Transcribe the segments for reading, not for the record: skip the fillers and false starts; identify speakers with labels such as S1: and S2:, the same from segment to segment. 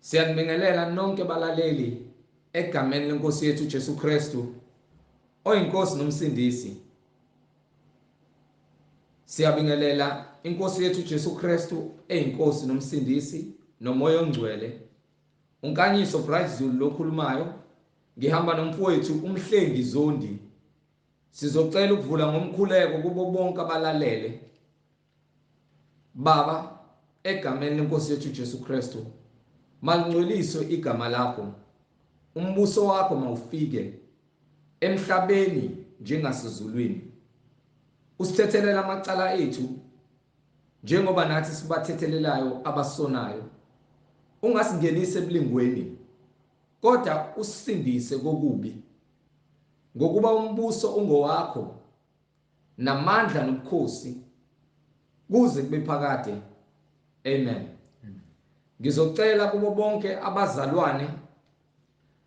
S1: Siyanibingelela nonke balaleli egameni lenkosi yethu Jesu Kristu oyinkosi nomsindisi. Siyabingelela inkosi yethu Jesu Kristu eyinkosi nomsindisi nomoya ongcwele. Unkanyiso Bright Zulu lokhulumayo, ngihamba nomfowethu uMhlengi Zondi. Sizocela ukuvula ngomkhuleko kubo bonke abalalele. Baba, egameni lenkosi yethu Jesu Kristu, malingcweliswe igama lakho. Umbuso wakho mawufike emhlabeni njengasezulwini. Usithethelela amacala ethu njengoba nathi sibathethelelayo abasonayo. Ungasingenisi ebulingweni, kodwa usisindise kokubi. Ngokuba umbuso ungowakho namandla nobukhosi kuze kube phakade. Amen. Ngizocela kubo bonke abazalwane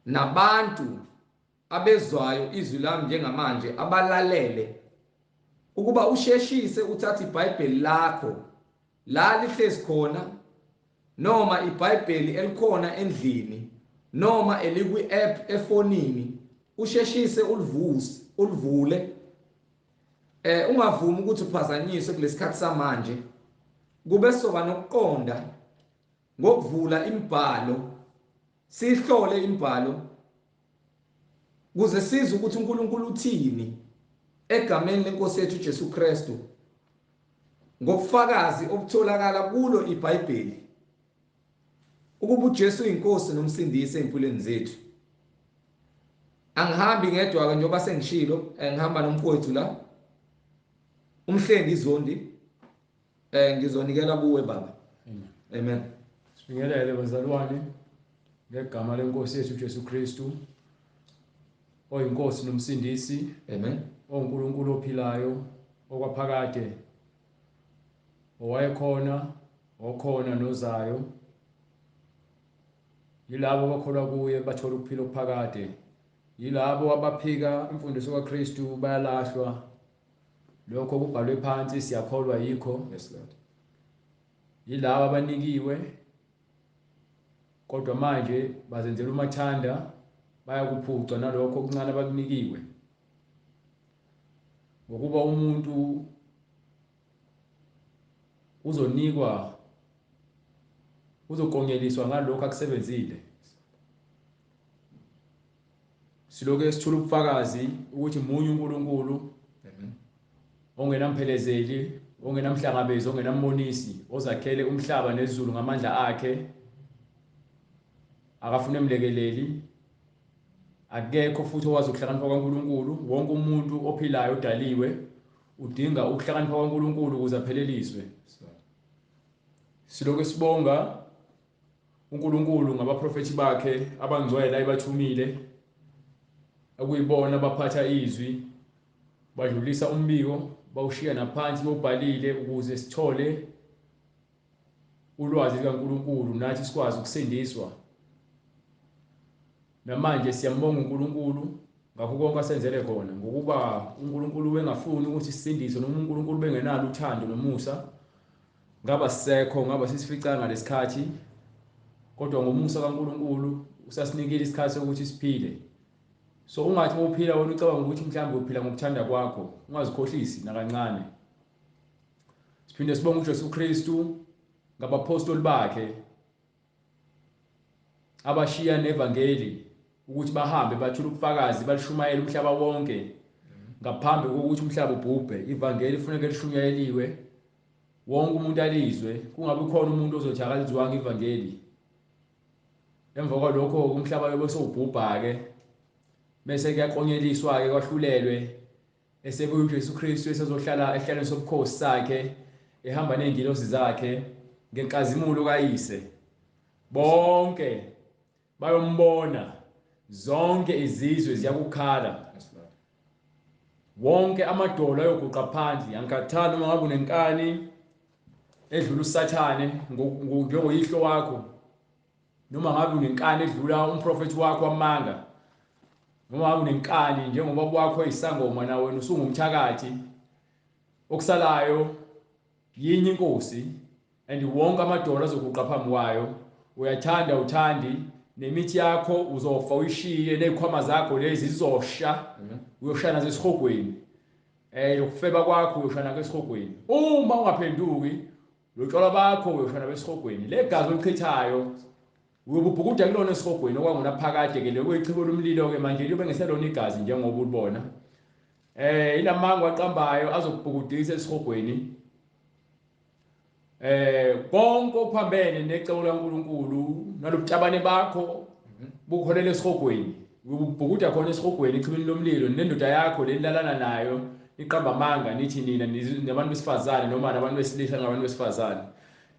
S1: nabantu abezwayo izwi lami njengamanje abalalele ukuba usheshise uthathe iBhayibheli lakho la lihlezi khona, noma iBhayibheli elikhona endlini, noma elikwi-app efonini, usheshise ulivuse, ulivule. Ungavumi ukuthi uphazanyiswe kulesikhathi samanje. Kube soba nokuqonda ngokuvula imibhalo, sihlole imibhalo kuze sizwe ukuthi uNkulunkulu uthini egameni lenkosi yethu Jesu Kristu ngobufakazi obutholakala kulo iBhayibheli ukuba uJesu uyinkosi nomsindisi empilweni zethu. Angihambi ngedwa ke njengoba sengishilo, ngihamba nomfowethu la uMhlengi Zondi. Ngizonikela kuwe baba.
S2: Amen.
S1: Amen.
S2: Sibingelele bazalwane ngegama lenkosi yethu Jesu Kristu oyinkosi nomsindisi.
S1: Amen.
S2: ONkulunkulu ophilayo okwaphakade, owayekhona, okhona nozayo. Yilabo abakholwa kuye bathola ukuphila okuphakade. Yilabo abaphika imfundiso kaKristu bayalahlwa. Lokho kubhalwe phansi, siyakholwa yikho.
S1: Yes Lord.
S2: Yilabo abanikiwe kodwa manje bazenzela umathanda, bayakuphuca nalokho okuncane abakunikiwe. Ngokuba umuntu uzonikwa, uzokonyeliswa ngalokho akusebenzile. Siloke sithula ubufakazi ukuthi munye uNkulunkulu.
S1: Amen.
S2: Ongenamphelezeli, ongenamhlangabezi, ongenambonisi, ozakhele umhlaba nezulu ngamandla akhe. Akafune mlekeleli. Akekho futhi owazi ukuhlakanipha kwaNkulunkulu. Wonke umuntu ophilayo odaliwe udinga ukuhlakanipha kwaNkulunkulu ukuze apheleliswe. Siloke sibonga uNkulunkulu ngabaprofethi bakhe abangcwele ayebathumile, okuyibona abaphatha izwi, badlulisa umbiko, bawushiya naphansi bawubhalile ukuze sithole ulwazi likaNkulunkulu nathi sikwazi ukusindiswa. Namanje siyambonga uNkulunkulu ngakho konke asenzele khona, ngokuba uNkulunkulu wengafuni ukuthi sisindiswe, noma uNkulunkulu bengenalo uthando nomusa ngaba sisekho, ngaba sisificanga lesikhathi, kodwa ngomusa kaNkulunkulu usasinikile isikhathi sokuthi siphile. So ungathi uphila wena ucabanga ukuthi mhlawumbe uphila ngokuthanda kwakho, ungazikhohlisi nakancane. Siphinde sibonge uJesu Kristu ngabapostoli bakhe abashiya nevangeli ukuthi bahambe bathule ubufakazi balishumayele umhlaba wonke ngaphambi kokuthi umhlaba ubhubhe. Ivangeli kufuneka lishunyayeliwe, wonke umuntu alizwe, kungabi khona umuntu ozothi akalizwanga ivangeli. Emva kwalokho umhlaba yobe sewubhubha-ke, bese kuyakonyeliswa-ke kwahlulelwe, esebuya uJesu Kristu esezohlala esihlalweni sobukhosi sakhe ehamba nezingilosi zakhe ngenkazimulo kaYise. Bonke bayombona, zonke izizwe ziyakukhala, wonke amadolo ayoguqa phansi. Angikhathali noma ngabe unenkani edlula uSathane njengoyihlo wakho, noma ngabe unenkani edlula umprofethi wakho wamanga, noma ngabe unenkani njengoba wakho eyisangoma na wena usungumthakathi. Okusalayo yinye inkosi, and wonke amadolo azoguqa phambi kwayo. Uyathanda uthandi, nemithi yakho uzofa uyishiye, nezikhwama zakho lezi zizosha, uyoshaya nazo esihogweni. Lokufeba kwakho uyoshaya nakho esihogweni. Uma ungaphenduki, lotshwala bakho uyoshaya nabo esihogweni. Le gazi olichithayo uyobubhukuda kulona esihogweni okwangunaphakade ke, lokuyichibo lomlilo ke manje liyobe ngeselona igazi njengoba ulibona. Ilamango aqambayo azokubhukudisa esihogweni. Konke okuphambene necebo laNkulunkulu nalobutabane bakho bukholela esihogweni. Ububhukuda khona esihogweni echibini lomlilo, nendoda yakho lenilalana nayo iqamba amanga nithi nina nabantu besifazane noma nabantu besilisa nabantu besifazane.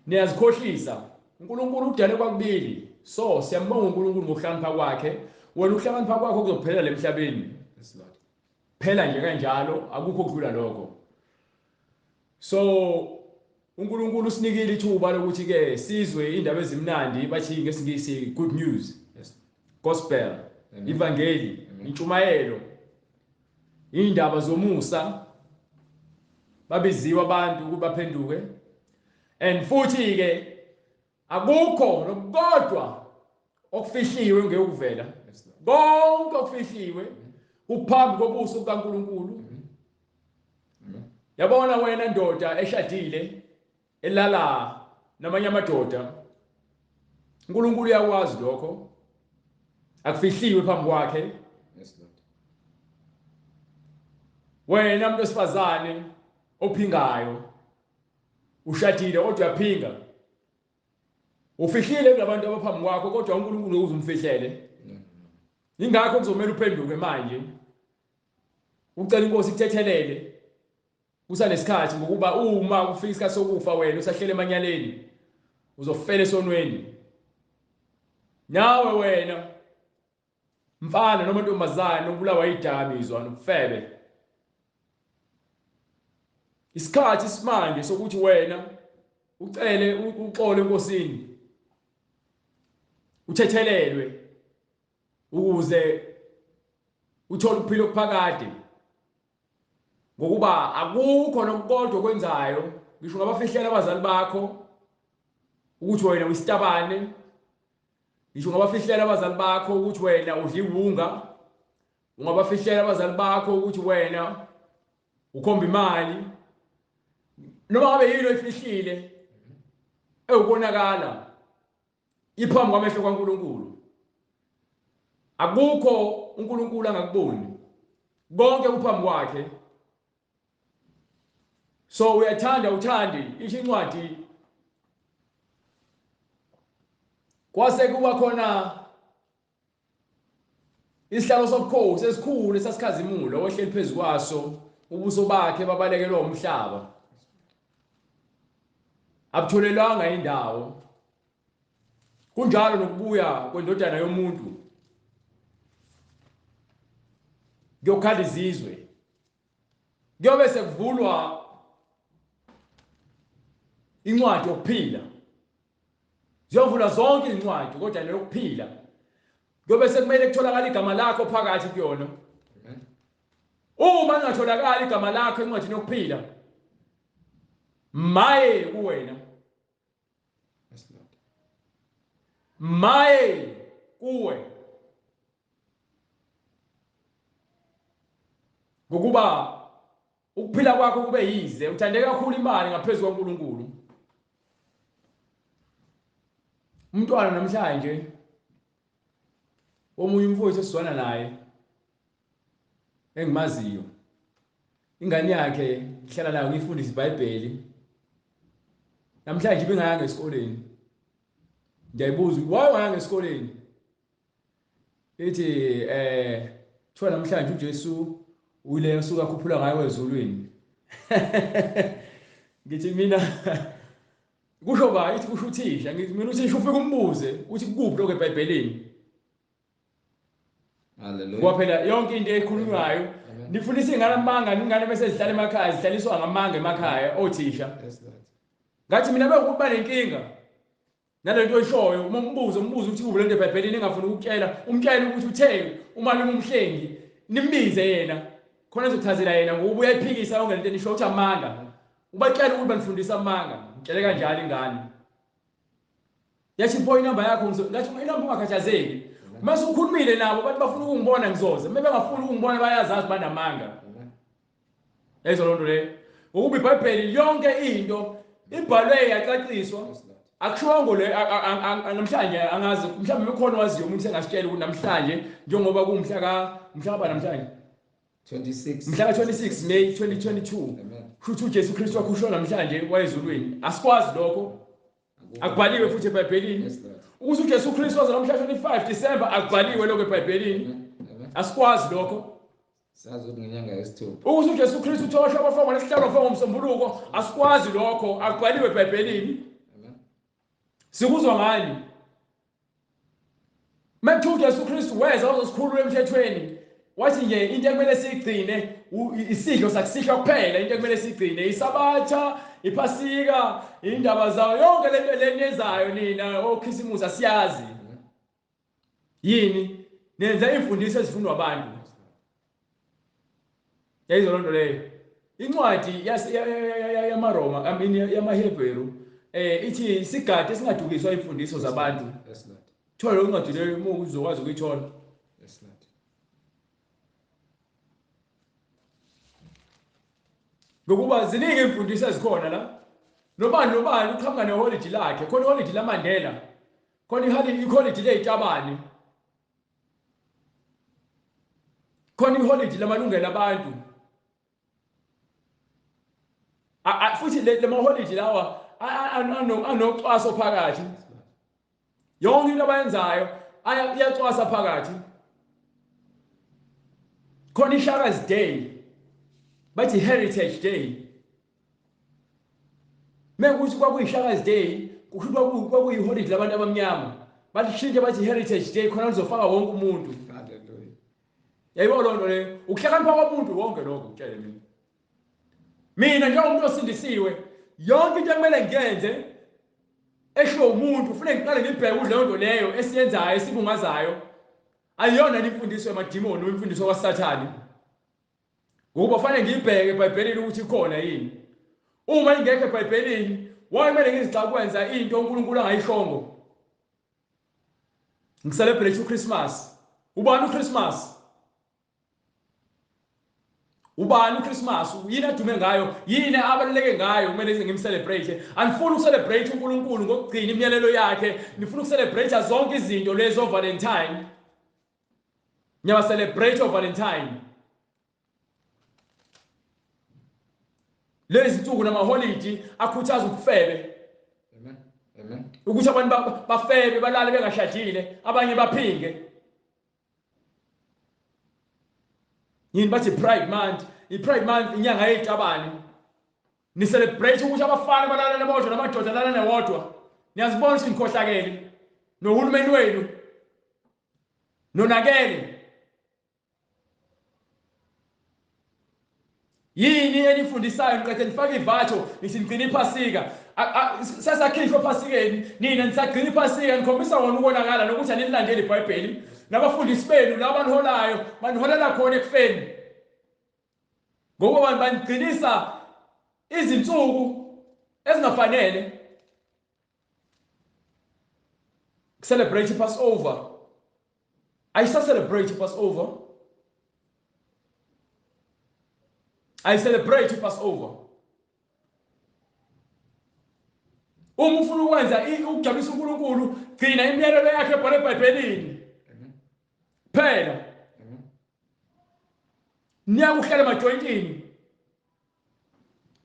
S2: Niyazikhohlisa. uNkulunkulu udale kwakubili. So siyambonga uNkulunkulu ngokuhlakanipha kwakhe. Wena ukuhlakanipha kwakho kuzophelela emhlabeni. Phela nje kanjalo, akukho okudlula lokho. So uNkulunkulu usinikile ithuba lokuthi ke sizwe indaba ezimnandi, bathi ngesingisi good news.
S1: Yes.
S2: Gospel, ivangeli, intshumayelo, indaba zomusa. Babiziwe abantu ukuba baphenduke. And futhi ke akukho nokukodwa okufihliwe ngekuvela. Konke okufihliwe kuphambi kobuso bukaNkulunkulu. Yabona wena ndoda eshadile elala namanye amadoda, uNkulunkulu uyakwazi lokho, akufihliwe phambi kwakhe.
S1: Yes Lord.
S2: Wena umuntu wesifazane ophingayo, ushadile kodwa uyaphinga, ufihlile kulabantu abaphambi kwakho, kodwa uNkulunkulu uzumfihlele. Ingakho kuzomela uphenduke manje, ucela inkosi ikuthethelele kusanesikhathi, ngokuba uma kufika isikhathi sokufa wena usahlele emanyaleni, uzofela esonweni. Nawe wena mfana noma ntombazane ubulawa idakamizwa nobufebe, isikhathi simanje sokuthi wena ucele uxolo enkosini, uthethelelwe ukuze uthole ukuphila okuphakade, ngokuba akukho nokukodwa okwenzayo. Ngisho ungabafihlela abazali bakho ukuthi wena uyisitabane, ngisho ungabafihlela abazali bakho ukuthi wena udla iwunga, ungabafihlela abazali bakho ukuthi wena ukhomba imali, noma ngabe yini oyifihlile ewubonakala iphambi kwamehlo kaNkulunkulu. Akukho uNkulunkulu angakuboni, konke kuphambi kwakhe. So uyathanda uthandi, isho incwadi, kwase kuba khona isihlalo sobukhosi esikhulu esasikhazimula, owehleli phezu kwaso, ubuso bakhe babalekelwa umhlaba, abutholelwanga indawo. Kunjalo nokubuya kwendodana yomuntu, kuyokhala izizwe, kuyobe sekuvulwa incwadi yokuphila. Ziyovulwa zonke izincwadi, kodwa leyokuphila kuyobe sekumele kutholakala igama lakho phakathi kuyona. Uma lingatholakali igama lakho encwadini yokuphila, maye kuwena. Maye kuwe, ngokuba ukuphila kwakho kube yize, uthande kakhulu imali ngaphezu kwaNkulunkulu. Umntwana namhlanje omunye umfowethu esizwana naye engimaziyo, ingane yakhe ngihlala nayo ngiyifundisa iBhayibheli, namhlanje ibingayanga esikoleni. Ngiyayibuza, why wayanga esikoleni? Ithi kuthiwa namhlanje uJesu uyile usuka akhuphula ngayo ezulwini. Ngithi mina kusho ba, ithi kusho uthisha. Ngithi mina uthisha ufike umbuze uthi kuphi lokho eBhayibhelini.
S1: Hallelujah.
S2: Ngoba phela yonke into ekhulunywayo nifundisa ingane amanga, ingane bese zihlala emakhaya, zihlaliswa ngamanga emakhaya othisha.
S1: Yes Lord.
S2: Ngathi mina bekuba nenkinga nalento oyishoyo, uma umbuzo umbuzo ukuthi kuphi lento eBhayibhelini engafuni ukukutshela, umtshele ukuthi uthe umalume umhlengi, nimbize yena khona ezochazela yena, ngokuba uyayiphikisa yonke lento enisho ukuthi amanga. Ubatshela ukuthi banifundisa amanga. Ngitshele kanjalo ingane. Yathi pho inamba yakho ngathi inamba ungakhathazeki. Mase ukhulumile nabo bathi bafuna ukungibona ngizoza. Uma bengafuni ukungibona bayazazi banamanga. Yayizo lonto leyo. Ngokuba iBhayibheli yonke into ibhalwe yacaciswa. Akushongo le namhlanje angazi mhlawumbe ukhona waziyo umuntu sengasitshela ukuthi namhlanje njengoba kuwumhla ka mhla ba namhlanje
S1: 26
S2: mhla ka 26 May 2022 futhi uJesu Kristu wakhushwa namhlanje wayezulwini. Asikwazi lokho. Akubhaliwe futhi eBhayibhelini. Ukuthi uJesu Kristu wazalwa mhla 25 December akubhaliwe lokho eBhayibhelini. Asikwazi lokho.
S1: Sazi ukuthi ngenyanga yesithupha.
S2: Ukuthi uJesu Kristu uthoshwa kwafa ngolesihlanu wafa ngomsombuluko asikwazi lokho akubhaliwe eBhayibhelini. Sikuzwa ngani? Mekuthiwa uJesu Kristu weza wazosikhulula emthethweni wathi nje into ekumele siyigcine isidlo sakusihlwa kuphela into ekumele siyigcine isabatha iphasika indaba zayo yonke lento leniyenzayo nina okhisimusi asiyazi yini nenza imfundiso ezifundwa abantu. Yayizwa lonto leyo. Incwadi yamaRoma, I mean yamaHebheru ithi sigade singadukiswa imfundiso zabantu.
S1: Yes Lord.
S2: Thola leyo ncwadi leyo uma uzokwazi ukuyithola.
S1: Yes Lord.
S2: Ngokuba ziningi imfundiso ezikhona la. Nobani nobani uqhamuka neholidi lakhe, khona iholidi laMandela. Khona iholidi lezitabane. Khona iholidi lamalungelo abantu. Futhi le maholidi lawa anocwaso phakathi. Yonke into abayenzayo iyacwasa phakathi. Khona iShaka's Day. Bathi Heritage Day. Mekuthi kwakuyiShaka's Day, kusho kwakuyiholidi labantu abamnyama. Balishintshe bathi Heritage Day khona lizofaka wonke umuntu.
S1: Hallelujah.
S2: Yayibona lonto leyo. Ukuhlakanipha komuntu wonke lokho ngitshele mina. Mina njengomuntu osindisiwe, yonke into ekumele ngiyenze esho umuntu ufune ngiqale ngibheke ukuthi leyo nto leyo esiyenzayo esibungazayo ayiyona imfundiso yamadimoni noma imfundiso kaSathane. Ngokuba fanele ngiyibheke eBhayibhelini ukuthi ikhona yini. Uma ingekho eBhayibhelini, why kumele ngizixake ukwenza into uNkulunkulu angayishongo? Ngicelebrate uChristmas. Ubani uChristmas? Ubani uChristmas? Yini adume ngayo? Yini abaluleke ngayo kumele ngimcelebrate? Anifuni ukucelebrate uNkulunkulu ngokugcina imiyalelo yakhe, nifuna ukucelebrate zonke izinto lezo Valentine. Niyaba celebrate uValentine. Lezi nsuku namaholidi akhuthaza ubufebe.
S1: Amen. Amen.
S2: Ukuthi abantu bafebe balale bengashadile, abanye baphinge. Yini bathi Pride Month, iPride Month inyanga yezitabane. Ni celebrate ukuthi abafana balala bodwa namadoda alala wodwa. Niyazibona ukuthi nikhohlakele. Nohulumeni wenu nonakele. Yini enifundisayo niqede nifake ivatho nithi nigcina iphasika. Sasakhishwa ephasikeni nina nisagcina iphasika nikhombisa wona ukonakala nokuthi anilandeli iBhayibheli. Nabafundisi benu laba baniholayo baniholela khona ekufeni. Ngokuba banigcinisa izinsuku ezingafanele. Celebrate Passover. I celebrate Passover. I celebrate Passover. Uma ufuna ukwenza ukujabulisa uNkulunkulu, gcina imiyalelo yakhe ebhalwe eBhayibhelini. Phela. Niyakuhlala emajoyintini.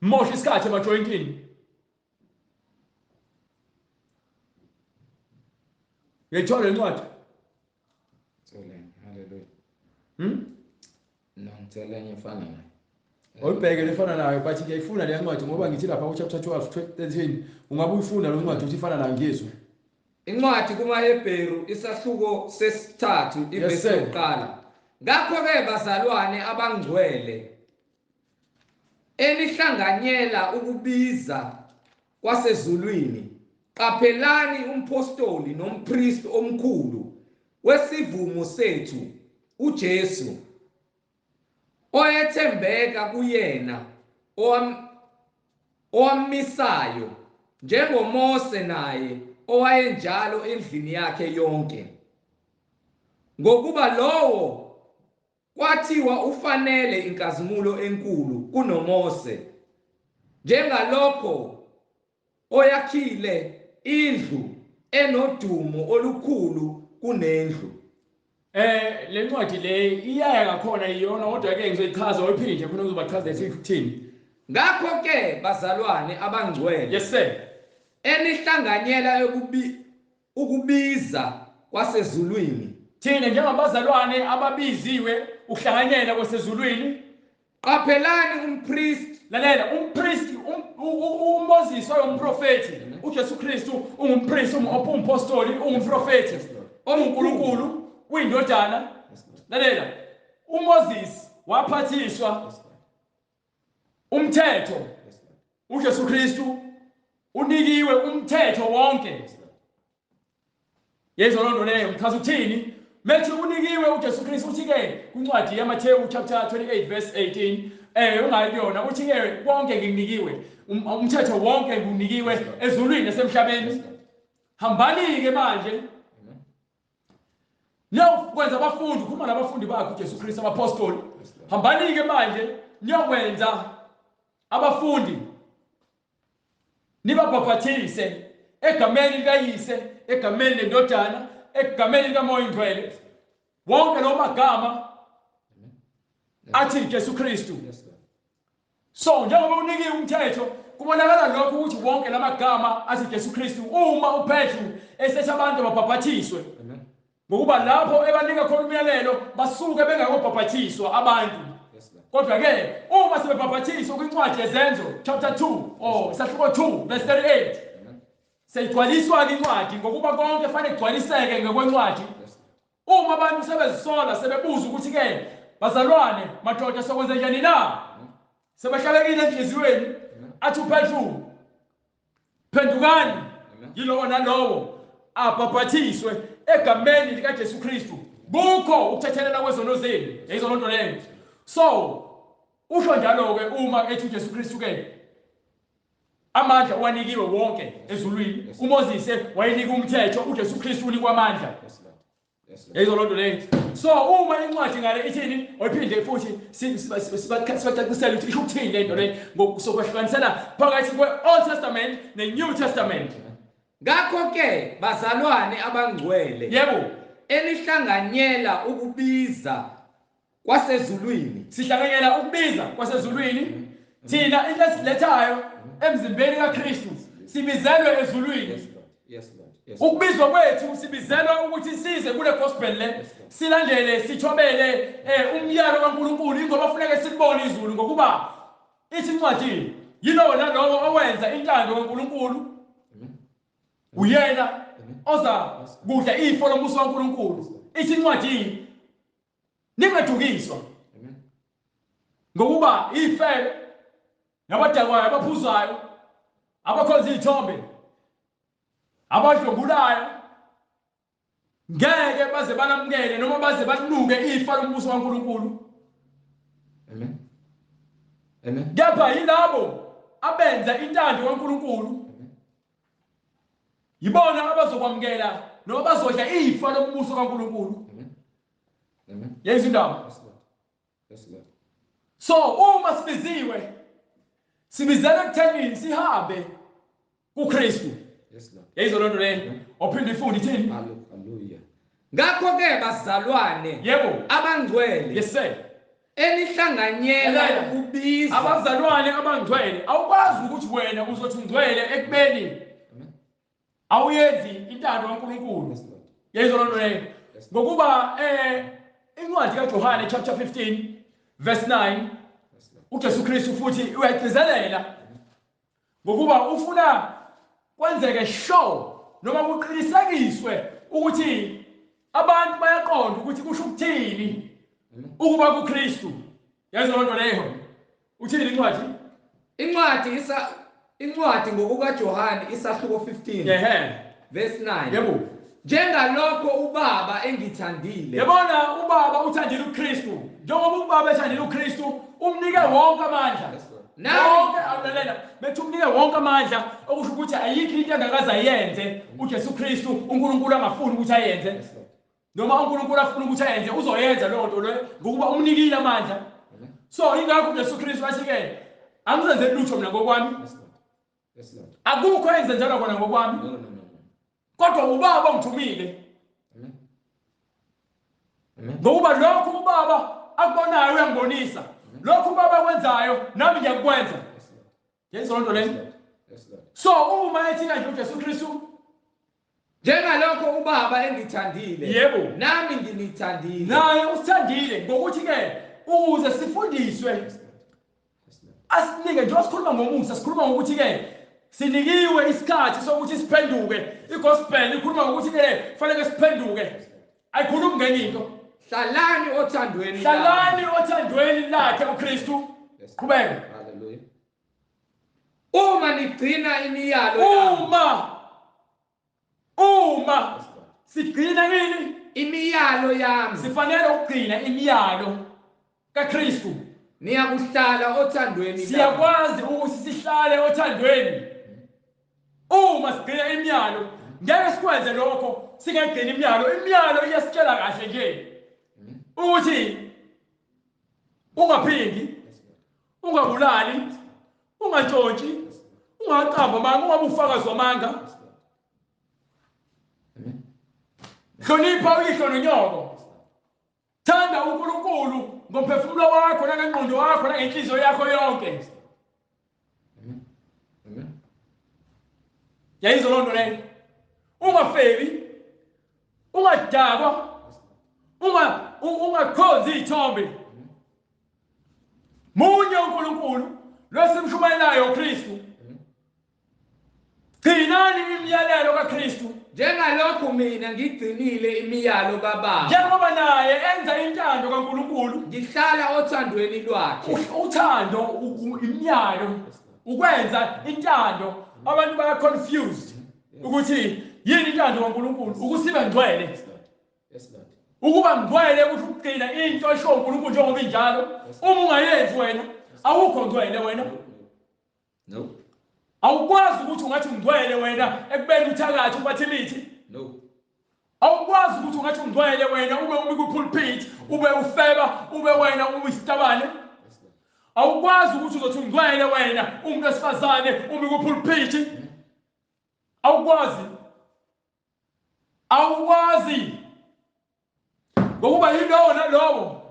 S2: Mosha isikhathi emajoyintini. Ngiyithola incwadi.
S1: Hallelujah. No, ngithola enye efana nayo.
S2: Oyibheke lefana nayo but ngiyayifuna le ncwadi ngoba ngithi lapha ku chapter 12 13 ungabe uyifunda lo ncwadi ukuthi ifana nayo ngiyizwe.
S1: Incwadi kumaHebheru isahluko sesithathu ivesi yokuqala. Ngakho-ke bazalwane abangcwele enihlanganyela ukubiza kwasezulwini, qaphelani umpostoli nompristi omkhulu wesivumo sethu uJesu, oyethembeka kuyena owamisayo njengoMose naye owayenjalo endlini yakhe yonke. Ngokuba lowo kwathiwa ufanele inkazimulo enkulu kunoMose, njengalokho oyakhile indlu enodumo olukhulu kunendlu.
S2: Le ncwadi le iyaya ngakhona iyona, kodwa ke ngizoyichaza oyiphinde khona ngizobachazela ukuthini.
S1: Ngakho ke bazalwane abangcwele,
S2: yes sir,
S1: enihlanganyela ukubiza kwasezulwini,
S2: thina njengabazalwane ababiziwe ukuhlanganyela kwasezulwini,
S1: qaphelani umpriest.
S2: Lalela, umpriest uMoses wayengumprofeti, uJesu Kristu ungumpriest, umpostoli, ungumprofeti, onguNkulunkulu, uyindodana. Lalela, uMoses waphathiswa umthetho, uJesu Kristu unikiwe umthetho wonke. Yezwa loo nto leyo, ngichaza ukuthini? Methi unikiwe uJesu Kristu, uthi ke kwincwadi yaMathewu chapter 28 verse 18, ungayi kuyona, uthi ke konke ngikunikiwe, umthetho wonke ngikunikiwe ezulwini nasemhlabeni. Hambani ke manje niyokwenza abafundi, ukhuluma nabafundi bakhe uJesu Kristu, abapostoli. Hambani ke manje niyokwenza abafundi, nibabhaphathise egameni likaYise, egameni lendodana, egameni likaMoya oNgcwele. Wonke lo magama athi Jesu Kristu. So njengoba unikiwe umthetho, kubonakala lokho ukuthi wonke lamagama athi Jesu Kristu uma uPetru esethi abantu ababhaphathiswe, ngokuba lapho ebanika khona umyalelo basuke bengakobhaphathiswa abantu. Kodwa ke uma sebebhaphathiswa kwincwadi yeZenzo chapter 2 or isahluko 2 verse 38, seyigcwaliswa ke incwadi, ngokuba konke fanele kugcwaliseke ngokwencwadi. Uma abantu sebezisola sebebuza ukuthi ke bazalwane, madoda, sokwenza njani na, sebehlabekile enhliziyweni, athi uPetru, phendukani yilowo nalowo abhaphathiswe egameni likaJesu Kristu kukho ukuthethelela kwezono zenu. Yayizwa loo nto leyo. So usho njalo ke uma ethi uJesu Kristu ke amandla uwanikiwe wonke ezulwini. uMoses wayenika umthetho, uJesu Kristu unikwa amandla. Yayizwa loo nto leyo. So uma incwadi ngale ithini, oyiphinde futhi sibacacisele ukuthi isho ukuthini le nto le, ngokusokwehlukanisela phakathi kwe-Old Testament ne-New Testament.
S1: Ngakho ke bazalwane abangcwele,
S2: yebo,
S1: enihlanganyela ukubiza kwasezulwini,
S2: sihlanganyela ukubiza kwasezulwini. Thina into esilethayo emzimbeni kaKristu sibizelwe ezulwini. Ukubizwa kwethu sibizelwa ukuthi size kule gospel le, silandele, sithobele umyalo kaNkulunkulu, ingoba kufuneka silibone izulu, ngokuba ithi incwadi yilowo nalowo owenza intando kaNkulunkulu uyena oza kudla ifa lombuso kaNkulunkulu. Ithi incwadi ningadukiswa, ngokuba ifebe nabadakwayo, abaphuzayo, abakhonza izithombe, abadlwengulayo ngeke baze balamukele noma baze banuke ifa lombuso kaNkulunkulu.
S1: Amen. Amen.
S2: Kepha yilabo abenza intando kaNkulunkulu yibona abazokwamukela noma bazodla ifa lombuso kaNkulunkulu.
S1: Amen. Amen.
S2: Yezwa indaba.
S1: Yes, Lord. Yes, Lord.
S2: So uma sibiziwe, sibizelwe ekutheni sihambe kuKristu.
S1: Yes, Lord.
S2: Yayizwa loo nto leyo. Ophinde ifunde ithini?
S1: Hallelujah. Ngakho ke bazalwane,
S2: yebo,
S1: abangcwele,
S2: yes sir,
S1: enihlanganyela ukubiza
S2: abazalwane abangcwele. Awukwazi ukuthi wena uzothi ungcwele ekubeni awuyenzi intando kaNkulunkulu. Yayizwa loo nto leyo. Ngokuba incwadi kaJohane chapter 15 verse 9, uJesu Kristu futhi uyagcizelela, ngokuba ufuna kwenzeke sure noma kuqinisekiswe ukuthi abantu bayaqonda ukuthi kusho ukuthini ukuba kuKristu. Yayizwa loo nto leyo. Uthini incwadi?
S1: Incwadi ngokukaJohane isahluko 15.
S2: Ehhe.
S1: Verse 9.
S2: Yebo.
S1: Njengalokho uBaba engithandile.
S2: Yabona, uBaba uthandile uKristu. Njengoba uBaba ethandile uKristu, umnike wonke amandla.
S1: Yes, Lord.
S2: Wonke awulalela bethi umnike wonke amandla, okusho ukuthi ayikho into angakaze ayenze uJesu Kristu uNkulunkulu angafuni ukuthi ayenze. Noma uNkulunkulu afuna ukuthi ayenze uzoyenza leyo nto leyo ngokuba umnikile amandla. So ingakho uJesu Kristu athi ke angizenzeli lutho mina ngokwami. Akukho engizenzela kona ngokwami. Kodwa ubaba ongithumile. Ngokuba lokhu ubaba akubonayo uyangibonisa. Lokhu ubaba akwenzayo nami ngiyakwenza. Yenzona nto leyo. So uma ethi kanje uJesu Kristu
S1: njengalokho ubaba engithandile,
S2: yebo,
S1: nami nginithandile.
S2: Naye usithandile ngokuthi ke ukuze sifundiswe asinike nje sikhuluma ngomusa, sikhuluma ngokuthi ke sinikiwe isikhathi sokuthi siphenduke. Igospel ikhuluma ngokuthi ke fanele siphenduke, ayikhulumi ngenye into.
S1: Hlalani othandweni,
S2: hlalani othandweni lakhe uKristu. Qhubeka.
S1: Haleluya. Uma nigcina imiyalo yami,
S2: uma sigcina yini
S1: imiyalo yami,
S2: sifanele ukugcina imiyalo kaKristu,
S1: niyakuhlala othandweni.
S2: Siyakwazi ukuthi sihlale othandweni uma sigcina imiyalo. Ngeke sikwenze lokho singayigcini imiyalo. Imiyalo iyasitshela kahle nje ukuthi ungaphingi, ungabulali, ungatshontshi, ungaqamba amanga, ungabe ufakazi wamanga. Hlonipha uyihlo nonyoko. Thanda uNkulunkulu ngomphefumulo wakho nangengqondo wakho nangenhliziyo yakho yonke. Yayizwa loo nto leyo. Ungafebi, ungadakwa, ungakhonzi iy'thombe. Munye uNkulunkulu lwesimshumayelayo uKristu. Gcinani imiyalelo kaKristu
S1: njengalokhu mina ngigcinile imiyalo kaBaba,
S2: njengoba naye enza intando kaNkulunkulu,
S1: ngihlala othandweni lwakhe.
S2: Uthando, imiyalo, ukwenza intando. Abantu baya confused ukuthi yini intando kaNkulunkulu. Ukusiba ngcwele, ukuba ngcwele kusho ukugcina into esho uNkulunkulu njengoba injalo. Uma ungayenzi wena awukho ngcwele wena.
S1: No.
S2: Awukwazi ukuthi ungathi ungcwele wena ekubeni uthakathi uphathe imithi.
S1: No.
S2: Awukwazi ukuthi ungathi ungcwele wena ube umi kwipulpit, ube ufeba, ube wena uyisitabane. Awukwazi ukuthi uzothi ungcwele wena umuntu wesifazane umi kwipulpit. Awukwazi. Awukwazi. Ngokuba yilowo nalowo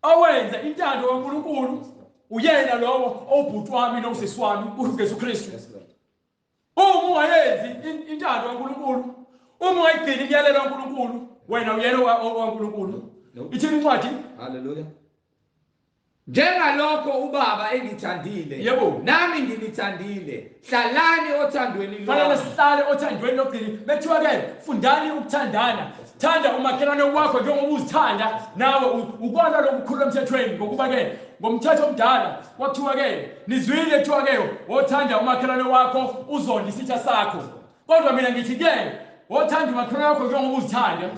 S2: owenza intando kaNkulunkulu uyena lowo obhuti wami nosisi wami uJesu Kristu. Uma ungayenzi intando kaNkulunkulu, uma ungayigcini imiyalelo kaNkulunkulu, wena uyena kaNkulunkulu. Ithini incwadi?
S1: Haleluya. Njengalokho ubaba engithandile,
S2: yebo,
S1: nami nginithandile, hlalani othandweni lwami.
S2: Fanele sihlale othandweni lokugcina. Bethiwa ke fundani ukuthandana. Thanda umakhelwane wakho njengoba uzithanda nawe. Ukwana lokukhuluma emthethweni, ngokuba ke ngomthetho omdala kwathiwa ke nizwile kuthiwa ke wothanda umakhelwane wakho uzonde isitha sakho. Kodwa mina ngithi ke wothanda umakhelwane wakho njengoba uzithanda.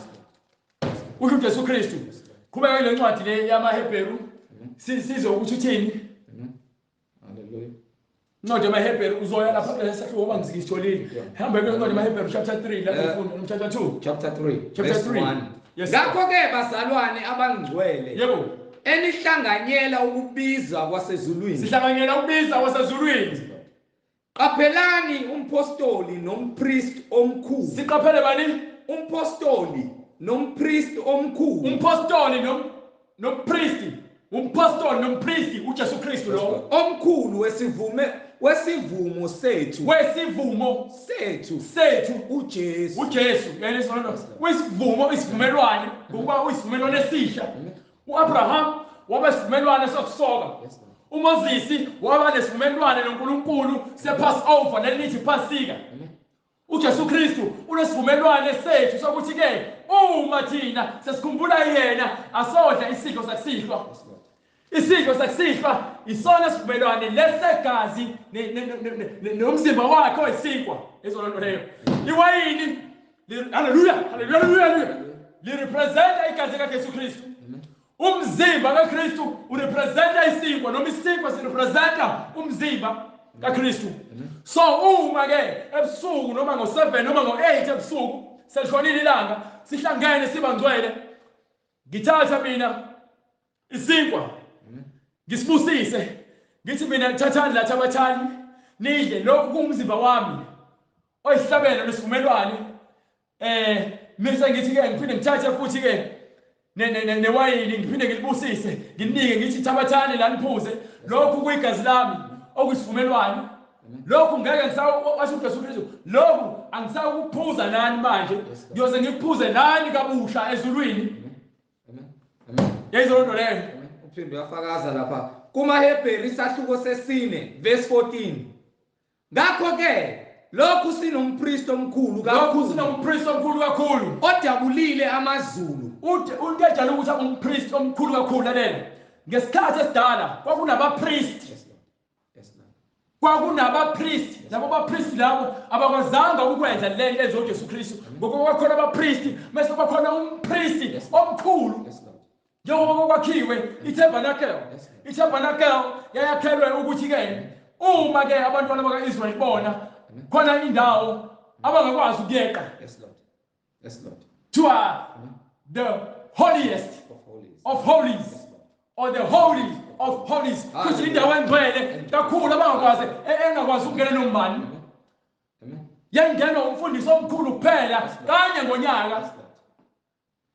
S2: Usho uJesu Kristu. Qhubeka le ncwadi le yamaHebheru sizwe ukuthi uthini.
S1: Haleluya.
S2: Incwadi yamaHebheru uzoya lapha kulesi sahluko ngoba ngisitholile. Hamba kule ncwadi yamaHebheru chapter 3 lapho ufunda chapter 2.
S1: Chapter 3.
S2: Chapter 3. Yes.
S1: Ngakho ke bazalwane abangcwele,
S2: yebo,
S1: enihlanganyela ukubiza kwasezulwini.
S2: Sihlanganyela ukubiza kwasezulwini.
S1: Qaphelani umpostoli nompriest omkhulu.
S2: Siqaphele bani?
S1: Umpostoli nompriest omkhulu.
S2: Umpostoli nompriest. Umpostoli nompristi uJesu Kristu lo
S1: omkhulu wesivumo sethu,
S2: wesivumo sethu
S1: uJesu.
S2: uJesu yena sona wesivumo, isivumelwano, ngokuba uyisivumelwano esisha. uAbraham waba isivumelwano sokusoka. uMoses waba nesivumelwano noNkulunkulu sePassover, nelithi Pasika. uJesu Kristu unesivumelwano sethu sokuthi ke uma thina sesikhumbula yena asodla isidlo sakusihlwa. Isidlo sakusihlwa isona sivumelwano lesegazi nomzimba wakhe oyisinkwa. Izona nto leyo. Iwayini, haleluya, haleluya, haleluya, lirepresenta igazi likaJesu Kristu.
S3: Umzimba kaKristu urepresenta isinkwa, noma isinkwa sirepresenta umzimba kaKristu. So uma ke ebusuku noma ngo7 noma ngo8 ebusuku selishonile ilanga, sihlangene siba ngcwele, ngithatha mina isinkwa ngisibusise, ngithi mina thathani la, thabathani nidle, lokhu kungumzimba wami oyisihlabelo nesivumelwano. Mise ngithi ke ngiphinde ngithathe futhi ke newayini, ngiphinde ngilibusise, nginike, ngithi thabathani la niphuze, lokhu kuyigazi lami okuyisivumelwano. Lokhu ngeke ngisawasho uJesu Kristu, lokhu angisakuphuza nani manje, ngiyoze ngikuphuze nani kabusha ezulwini. Yayizolo nto leyo.
S1: Uphinde uyafakaza lapha kumaHebheru isahluko sesine verse 14. Ngakho ke lokhu sinompristi omkhulu
S3: Lokhu
S1: kakhulu,
S3: sinompristi omkhulu kakhulu
S1: odabulile amazulu.
S3: Into ejala ukuthi umpristi omkhulu kakhulu, lalela, ngesikhathi esidala kwakunabapristi.
S1: Yes, Lord. Yes, Lord.
S3: Kwakunabapristi, labo bapristi labo abakwazanga ukwenza le nto enziwa uJesu Kristu, ngokuba kwakhona abapristi, mase kwakhona umpristi omkhulu.
S1: Yes, Lord.
S3: Njengoba kwakhiwe itabernacle,
S1: Yes, Lord.
S3: itabernacle yayakhelwe ukuthi-ke uma ke abantwana baka-Israyeli bona khona indawo abangakwazi ukuyeqa,
S1: Yes, Lord. Yes, Lord.
S3: Kuthiwa the holiest
S1: Of holies.
S3: Of holies,
S1: Yes, Lord.
S3: Or the holy of holies, kusho
S1: Hallelujah.
S3: indawo engcwele kakhulu abangakwazi engakwazi ukungena nombani.
S1: Amen.
S3: Yayingenwa umfundisi omkhulu kuphela kanye ngonyaka.
S1: Yes, Lord.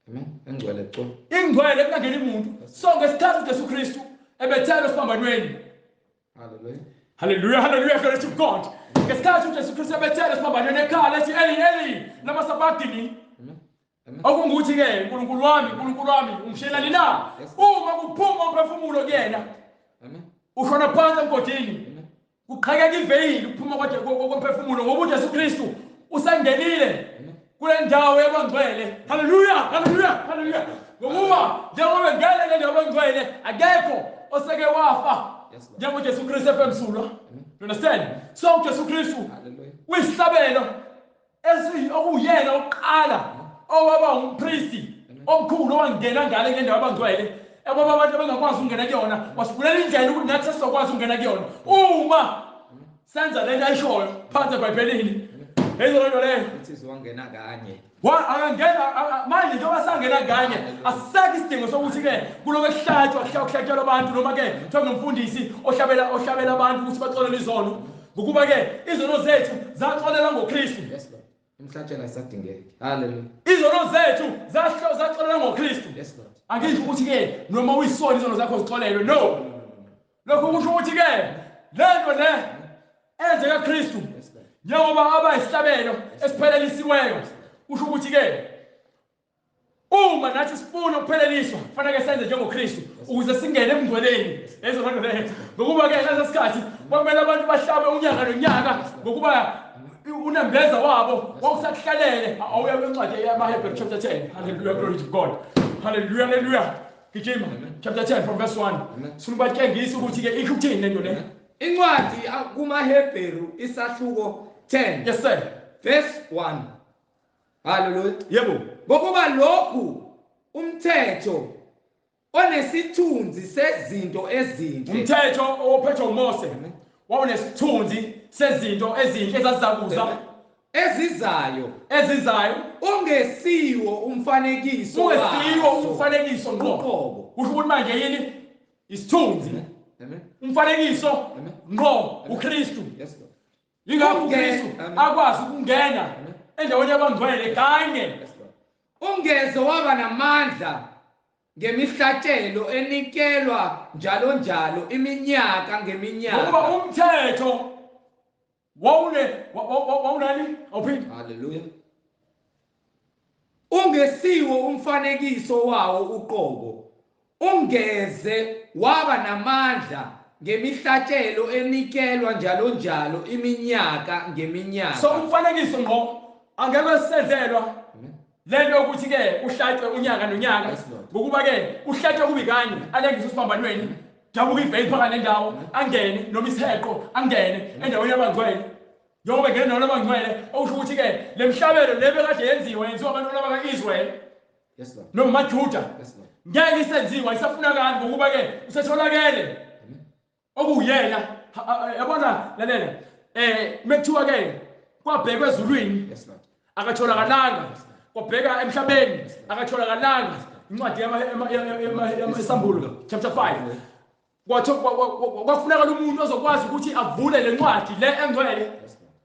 S1: Amen. Engcwele co.
S3: Ingcwele kungangeni umuntu. So ngesikhathi uJesu Kristu ebethelwe esiphambanweni,
S1: Hallelujah.
S3: Hallelujah, hallelujah, glory to God. Ngesikhathi uJesu Kristu ebethelwe esiphambanweni ekhala ethi Eli Eli lama sabachthani,
S1: Amen. Amen.
S3: okungukuthi ke uNkulunkulu wami, uNkulunkulu wami, ungishiyelani na?
S1: Yes.
S3: Uma kuphuma umphefumulo kuyena,
S1: Amen.
S3: ushona phansi emgodini,
S1: Amen.
S3: kuqhekeka iveyili ukuphuma komphefumulo, ngoba uJesu Kristu usengenile kule ndawo yabangcwele. Haleluya, haleluya, haleluya. Ngokuba njengoba engene kule ndawo yabangcwele, akekho oseke wafa
S1: Yes, Lord.
S3: njengoba uJesu Kristu efemsulwa. You understand? So uJesu Kristu
S1: Hallelujah.
S3: uyisihlabelo okuyena oqala owaba umpristi omkhulu owangena ngale kule ndawo abangcwele, eboba abantu abangakwazi ukungena kuyona, wasivulela indlela ukuthi nathi sesizokwazi ukungena kuyona uma senza lento ayishoyo phansi eBhayibhelini. Yizo lento leyo.
S1: Uthi wangena kanye.
S3: Akangena manje, njengoba sangena kanye, asisekho isidingo sokuthi-ke kuloku kuhlatshwa kuhlatshelwa abantu, noma-ke kuthiwa kunomfundisi ohlabela abantu ukuthi baxolele izono, ngokuba-ke izono zethu zaxolelwa ngoKristu.
S1: Yes, Lord. Imhlatshelo ayisadingeki. Hallelujah.
S3: Izono zethu zaxolelwa ngoKristu.
S1: Yes, Lord.
S3: Angisho ukuthi-ke noma uyisona izono zakho zixolelwe, no. Lokho kusho ukuthi-ke le nto le enzeka Kristu,
S1: Yes, Lord.
S3: njengoba abayisihlabelo esiphelelisiweyo, kusho ukuthi-ke uma nathi sifuna ukupheleliswa kufanele senze njengoKristu ukuze singene ebungcweleni. Lezo nto leyo, ngokuba-ke ngaleso sikhathi kwakumele abantu bahlabe unyaka nonyaka, ngokuba unembeza wabo wawusakuhlalele. Awuya kwincwadi yamaHebheru chapter 10. Hallelujah, glory to God. Hallelujah, hallelujah. Gijima, chapter 10 from verse 1. Sifuna ubatshengisa ukuthi-ke isho ukuthini le nto le.
S1: Incwadi kumaHebheru isahluko 10
S3: Yes, sir.
S1: Verse 1. Hallelujah.
S3: Yebo.
S1: Ngokuba lokhu umthetho onesithunzi sezinto ezinhle,
S3: Umthetho ophethwe uMose wawunesithunzi sezinto ezinhle ezazizakuza,
S1: ezizayo,
S3: ezizayo,
S1: ungesiwo umfanekiso
S3: ungesiwo
S1: wazo.
S3: Umfanekiso ngqo.
S1: Uqobo.
S3: Kusho ukuthi manje yini isithunzi?
S1: Amen.
S3: Umfanekiso
S1: Amen.
S3: ngqo uKristu.
S1: Yes, Lord.
S3: Yingakho uKristu
S1: Amen.
S3: akwazi ukungena endaweni yabangcwele kanye.
S1: Yes, Lord. Ungeze waba namandla ngemihlatshelo enikelwa njalo njalo iminyaka
S3: Ngokuba
S1: ngeminyaka.
S3: umthetho wawunani awuphinde.
S1: Hallelujah. Ungesiwo umfanekiso wawo uqobo, ungeze waba namandla ngemihlatshelo enikelwa njalo njalo iminyaka ngeminyaka.
S3: So umfanekiso ngqo angeke sisenzelwa
S1: Amen.
S3: lento yokuthi-ke uhlatshwe unyaka nonyaka,
S1: Yes, Lord.
S3: ngokuba-ke uhlatshwe kubi kanye, alengiswe esiphambanweni, dabuka iveyili phakathi nendawo, angene noma isiheqo, angene endaweni yabangcwele. Njengoba engene endaweni yabangcwele, okusho ukuthi-ke le mhlabelo le bekade yenziwa, yenziwa abantwana baka-Israyeli.
S1: Yes Lord.
S3: Noma amaJuda.
S1: Yes Lord.
S3: Ngeke isenziwa isafunakala ngokuba ke usetholakele. Okuyena yabona lalela mekuthiwa ke kwabhekwa ezulwini.
S1: Yes Lord.
S3: Akatholakalanga. Kwabheka emhlabeni akatholakalanga. Incwadi yamaSambulo chapter 5. Kwafunakala umuntu ozokwazi ukuthi avule lencwadi le engcwele.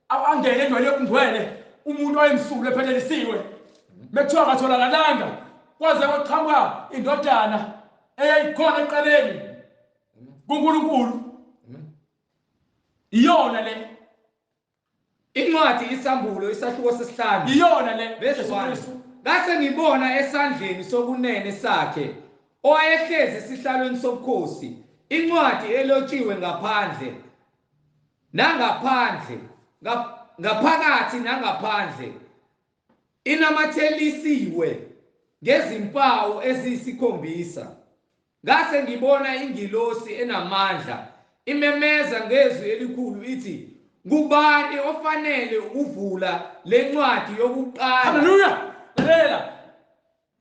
S3: Angene endaweni yokungcwele umuntu oyemsulwe ephelelisiwe. Mekuthiwa akatholakalanga kwaze kwaqhamuka indodana eyayikhona eqaleni kuNkulunkulu. Iyona le
S1: incwadi iSambulo isahluko sesihlanu.
S3: Iyona le
S1: verse 1. Ngase ngibona esandleni sokunene sakhe owayehlezi esihlalweni sobukhosi incwadi elotshiwe ngaphandle nangaphandle ngaphakathi nangaphandle inamathelisiwe ngezimpawu eziyisikhombisa. Ngase ngibona ingilosi enamandla imemeza ngezwi elikhulu ithi, ngubani ofanele ukuvula lencwadi yokuqala?
S3: Haleluya! Lalela.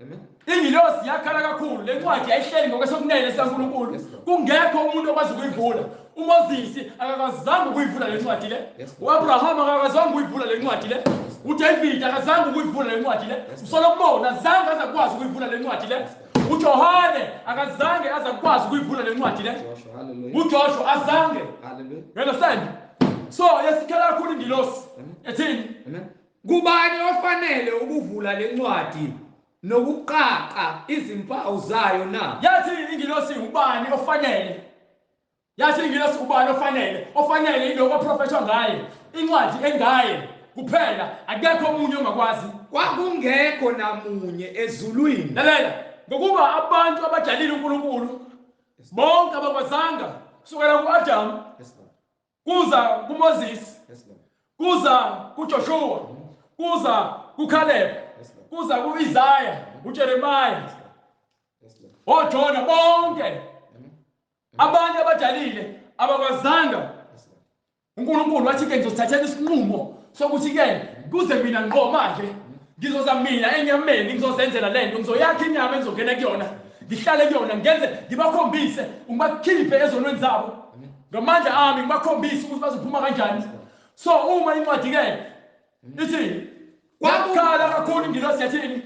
S1: Amen.
S3: Ingilosi yakhala kakhulu, lencwadi yayihleli ngokwesokunene sikaNkulunkulu. Kungekho umuntu okwazi ukuyivula. uMoses akakazange ukuyivula lencwadi le. uAbraham akakazange ukuyivula lencwadi le. uDavid akazange ukuyivula lencwadi le. uSolomon azange azakwazi ukuyivula lencwadi le. uJohane akazange azakwazi ukuyivula lencwadi le. uJoshua azange. You understand? So yasikhala kakhulu ingilosi. Ethini?
S1: Kubani ofanele ukuvula lencwadi nokuqaqa izimpawu zayo na?
S3: Yathi ingilosi ubani ofanele? Yathi ingilosi ubani ofanele? Ofanele yiloko oprofethwa ngaye, incwadi engaye kuphela, akekho omunye ongakwazi.
S1: Kwakungekho namunye ezulwini.
S3: Lalela, ngokuba abantu abadalile uNkulunkulu bonke abakwazanga kusukela kuAdam kuza kuMoses, kuza kuJoshua, kuza kuCaleb, kuza kuIsaiah, uJeremiah, oJona, bonke abantu abadalile abakwazanga. uNkulunkulu wathi ke ngizothathela isinqumo sokuthi ke kuze mina ngqo manje ngizoza mina enyameni, ngizozenzela lento, ngizoyakha inyama engizongena kuyona, ngihlale kuyona, ngenze ngibakhombise, ngibakhiphe ezonweni zabo ngamandla ami, ngibakhombise ukuthi bazophuma kanjani. So uma incwadi ke ithi kwakhala kakhulu ingilosi yathini?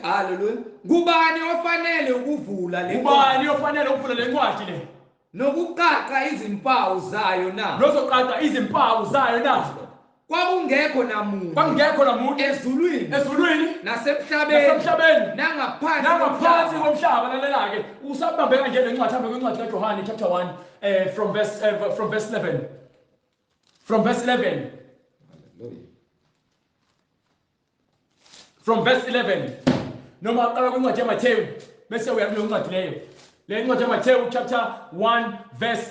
S1: Haleluya. Kubani ofanele ukuvula le
S3: Ubani ofanele ukuvula lencwadi le?
S1: Nokuqaqa izimpawu zayo na?
S3: Nozoqaqa izimpawu zayo na?
S1: Kwakungekho namunye.
S3: Kwakungekho namunye
S1: ezulwini.
S3: Ezulwini
S1: nasemhlabeni. Nangaphansi
S3: komhlaba. Lalela ke, usabambe kanje lencwadi, hambe kwincwadi kaJohane chapter 1 from verse 11. From verse 11.
S1: Hallelujah.
S3: From verse 11. Noma qala kwincwadi yaMathewu bese uya kuleyo ncwadi leyo. Le ncwadi yaMathewu chapter 1 verse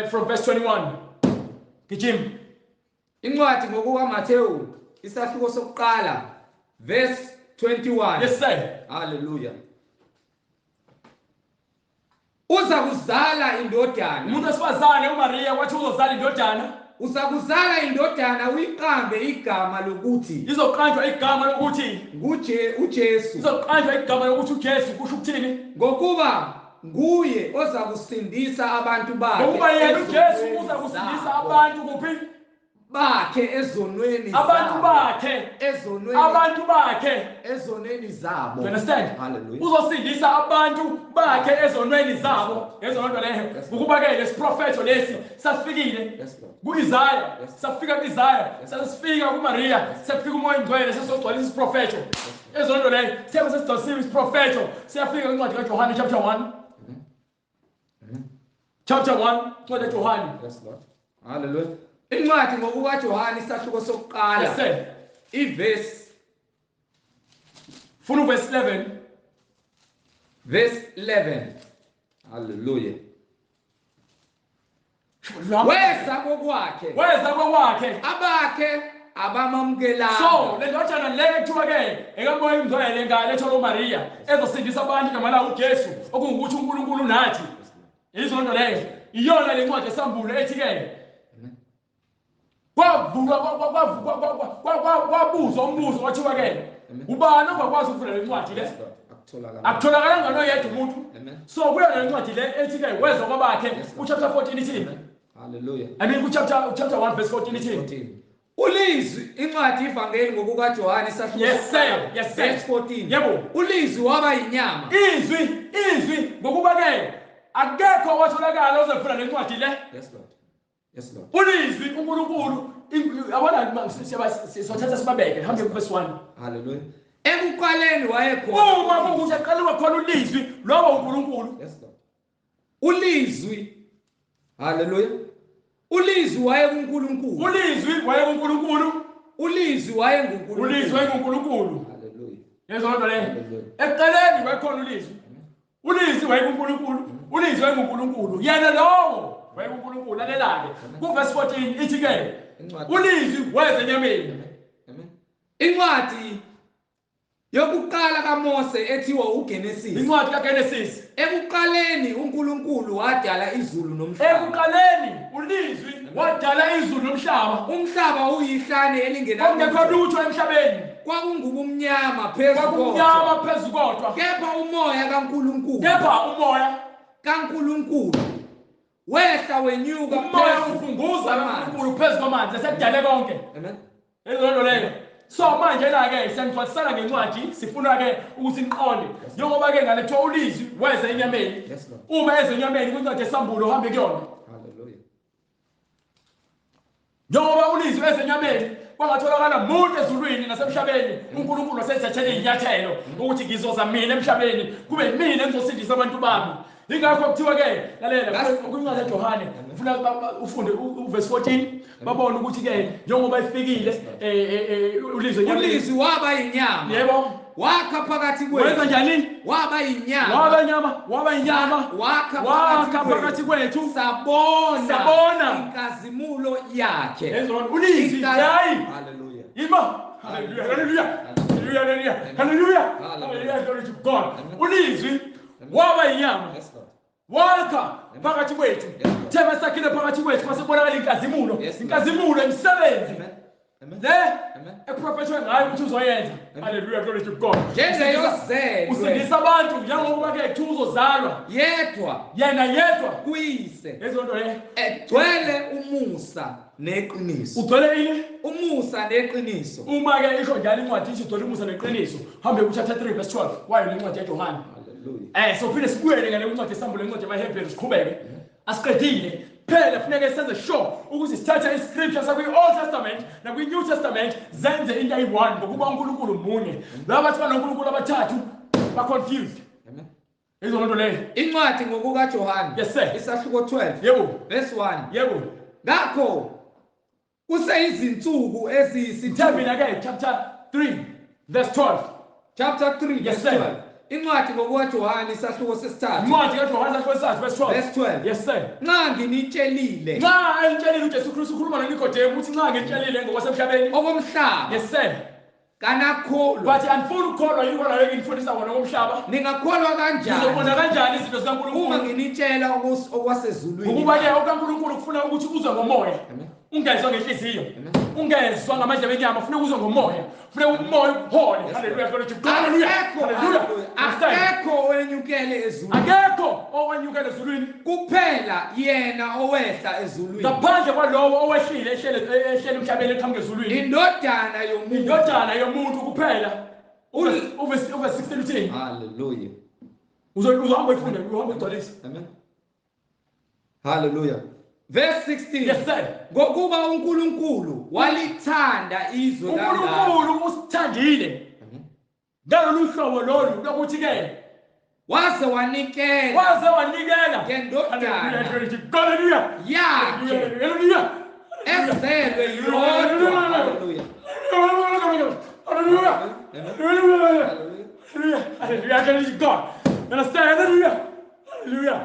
S3: from verse 21. Gijima.
S1: Incwadi ngokukaMathewu isahluko sokuqala verse 21.
S3: Yes sir.
S1: Hallelujah. Uza kuzala indodana.
S3: Umuntu wesifazane uMaria wathi uzozala indodana.
S1: Uzakuzala indodana uyiqambe igama lokuthi.
S3: Izoqanjwa igama lokuthi
S1: uJesu.
S3: Izoqanjwa igama lokuthi uJesu. Kusho ukuthini?
S1: Ngokuba nguye ozakusindisa abantu bakhe.
S3: Ngokuba yena uJesu uzakusindisa abantu kuphi?
S1: Bakhe ezonweni zabo.
S3: Abantu bakhe
S1: ezonweni.
S3: Abantu bakhe
S1: ezonweni zabo.
S3: You understand?
S1: Hallelujah.
S3: Uzosindisa abantu bakhe ezonweni zabo. Ezonweni leyo. Ukuba ke lesiprofetho lesi safikile kuIsaiah, safika kuIsaiah, sasifika kuMaria, safika uMoya oNgcwele, sesogcwalisa isiprofetho. Ezonweni leyo siyabe sesigcwalisiwe isiprofetho. Siyafika kwincwadi kaJohane chapter 1. Chapter 1, incwadi kaJohane.
S1: Yes Lord. Hallelujah. Incwadi ngokukaJohane isahluko sokuqala.
S3: Yes sir.
S1: Iverse
S3: funa verse 11.
S1: Verse 11. Hallelujah. Weza kokwakhe.
S3: Weza kokwakhe.
S1: Abakhe abamamukelanga.
S3: So le ndodana le ekuthiwa ke ekaMoya oNgcwele ngaletho loMaria ezosindisa abantu igama lawo uJesu, okungukuthi uNkulunkulu nathi. Izonto leyo. Iyona le ncwadi eSambulo ethi ke Kwavulwa kwabuzwa umbuzo wathiwa ke ubani ongakwazi ukuvula le ncwadi le? Akutholakalanga noyedwa umuntu. So kuyo le ncwadi le ethi ke wezwa kwabakhe ku-chapter 14 ithini?
S1: Hallelujah.
S3: I mean ku-chapter 1 verse 14 ithini?
S1: Ulizwi incwadi ivangeli ngokukaJohane isahluko.
S3: Yes sir. Yes sir.
S1: Verse 14.
S3: Yebo.
S1: Ulizwi waba yinyama.
S3: Izwi ngokuba ke akekho watholakala ozovula le ncwadi le.
S1: Yes Lord. Yes Lord.
S3: Ulizwi uNkulunkulu yabona siyothatha sibabeke hambe ku verse 1.
S1: Hallelujah. Ekuqaleni wayekhona.
S3: Uma kuwukuthi aqaliwe khona ulizwi lowo uNkulunkulu.
S1: Yes Lord. Ulizwi. Hallelujah. Ulizwi wayekuNkulunkulu.
S3: Ulizwi wayekuNkulunkulu.
S1: Ulizwi wayenguNkulunkulu.
S3: Ulizwi wayenguNkulunkulu.
S1: Hallelujah.
S3: Yezwa lento leyo. Ekuqaleni wayekhona ulizwi. Ulizwi wayekuNkulunkulu. Ulizwi wayenguNkulunkulu. Yena lowo wayekuNkulunkulu. Lalela-ke. Ku-verse 14 ithi ke ulizwi weza enyameni.
S1: Amen. Incwadi yokuqala kaMose ethiwa uGenesis.
S3: Incwadi kaGenesis.
S1: Ekuqaleni uNkulunkulu wadala izulu nomhlaba.
S3: Ekuqaleni ulizwi wadala izulu nomhlaba.
S1: Umhlaba uyihlane elingenalutho.
S3: Kungekho lutho emhlabeni.
S1: Kwakungubumnyama phezu kodwa.
S3: Kwakumnyama phezu kodwa.
S1: Kepha umoya kaNkulunkulu.
S3: Kepha umoya
S1: kaNkulunkulu wehla wenyuka
S3: umoya ufunguza kaNkulunkulu phezu kwamanzi esekudale konke.
S1: Amen.
S3: Ezololo leyo. So manje la ke siyanicwasana ngencwadi sifuna ke ukuthi niqonde njengoba ke ngalethwa ulizwi weza enyameni. Uma eze enyameni kwincwadi yesambulo uhambe kuyona.
S1: Hallelujah.
S3: Njengoba ulizwi eze enyameni kwangatholakala muntu ezulwini nasemhlabeni uNkulunkulu wasethathele inyathelo ukuthi ngizoza mina emhlabeni kube mina engizosindisa abantu bami. Ingakho kuthiwa ke lalela kwincwadi kaJohane ufuna ufunde uverse 14 babone ukuthi ke njengoba ifikile ulizwi
S1: ulizwi waba yinyama.
S3: Yebo.
S1: Wakha phakathi kwethu.
S3: Wenza njani?
S1: Waba yinyama.
S3: Waba inyama, waba inyama.
S1: Wakha
S3: phakathi kwethu.
S1: Sabona inkazimulo yakhe.
S3: Yezona ulizwi hayi.
S1: Hallelujah.
S3: Ima. Hallelujah. Hallelujah. Hallelujah. Hallelujah. Hallelujah. Glory to God. Ulizwi waba yinyama. Wakha phakathi kwethu. Thema sakhile phakathi kwethu kwasebonakala inkazimulo. Inkazimulo emsebenzi.
S1: Amen.
S3: Le eprofethwe ngayo ukuthi uzoyenza. Hallelujah, glory to God.
S1: Njengeyozelwe.
S3: Usindisa abantu njengokuba ke kuthiwa uzozalwa
S1: yedwa.
S3: Yena yedwa
S1: kuyise.
S3: Lezonto le.
S1: Egcwele umusa neqiniso.
S3: Ugcwele ini?
S1: Umusa neqiniso.
S3: Uma ke isho njalo incwadi ithi ugcwele umusa neqiniso. Hambe ku chapter 3 verse 12. Wayo le ncwadi yaJohane.
S1: Hallelujah.
S3: So phinde sibuyele ngale incwadi yesambulo incwadi yamaHebheru siqhubeke. Asiqedile. Phela funeke senze sure ukuthi sithatha iscripture sakwi-Old Testament nakwi-New Testament zenze into ayi-one ngokuba uNkulunkulu munye. Laba bathi banoNkulunkulu abathathu ba-confused.
S1: Amen.
S3: Yizo nto leyo.
S1: Incwadi ngokukaJohane.
S3: Yes sir.
S1: Isahluko 12.
S3: Yebo.
S1: Verse 1.
S3: Yebo.
S1: Ngakho kuseyizinsuku eziyisithupha.
S3: Mina ke chapter 3 verse 12.
S1: Chapter 3
S3: yes sir.
S1: Incwadi ngokukaJohane isahluko sesithathu.
S3: Incwadi kaJohane isahluko sesithathu verse 12.
S1: Verse 12.
S3: Yes sir.
S1: Nxa nginitshelile.
S3: Nxa enitshelile uJesu Kristu ukhuluma noNikodemu uthi nxa ngitshelile ngokwasemhlabeni.
S1: Okomhlaba.
S3: Yes sir.
S1: Kanakholwa.
S3: Bathi anifuni ukukholwa yikho la nginifundisa kona komhlaba.
S1: Ningakholwa kanjani?
S3: Nizobona kanjani izinto zikaNkulunkulu?
S1: Uma nginitshela okwasezulwini.
S3: Ukuba ke okaNkulunkulu kufuna ukuthi uzwe ngomoya. Ungezwa ngenhliziyo. Ungezwa ngamandla enyama, ufuna ukuzwa ngomoya. Ufuna umoya ukuhole. Hallelujah, glory to God. Hallelujah. Hallelujah.
S1: Akekho owenyukele ezulwini.
S3: Akekho owenyukele ezulwini.
S1: Kuphela yena owehla ezulwini.
S3: Ngaphandle kwalowo owehlile ehlele emhlabeni eqhamuka ezulwini.
S1: Indodana yomuntu.
S3: Indodana yomuntu kuphela. Uverse 16 uthini?
S1: Hallelujah.
S3: Uzohamba uyifunde, uhambe ugcwalise.
S1: Amen. Hallelujah. Verse 16.
S3: Yes sir.
S1: Ngokuba uNkulunkulu walithanda izwe kangaka.
S3: uNkulunkulu usithandile. Ngalolu hlobo lolu lokuthi ke
S1: waze wanikela.
S3: Waze wanikela
S1: ngendodana.
S3: Hallelujah.
S1: Yakhe.
S3: Hallelujah.
S1: Ezelwe yodwa. Hallelujah.
S3: Hallelujah. Hallelujah. Hallelujah. Hallelujah. Glory to God. Understand? Hallelujah. Hallelujah.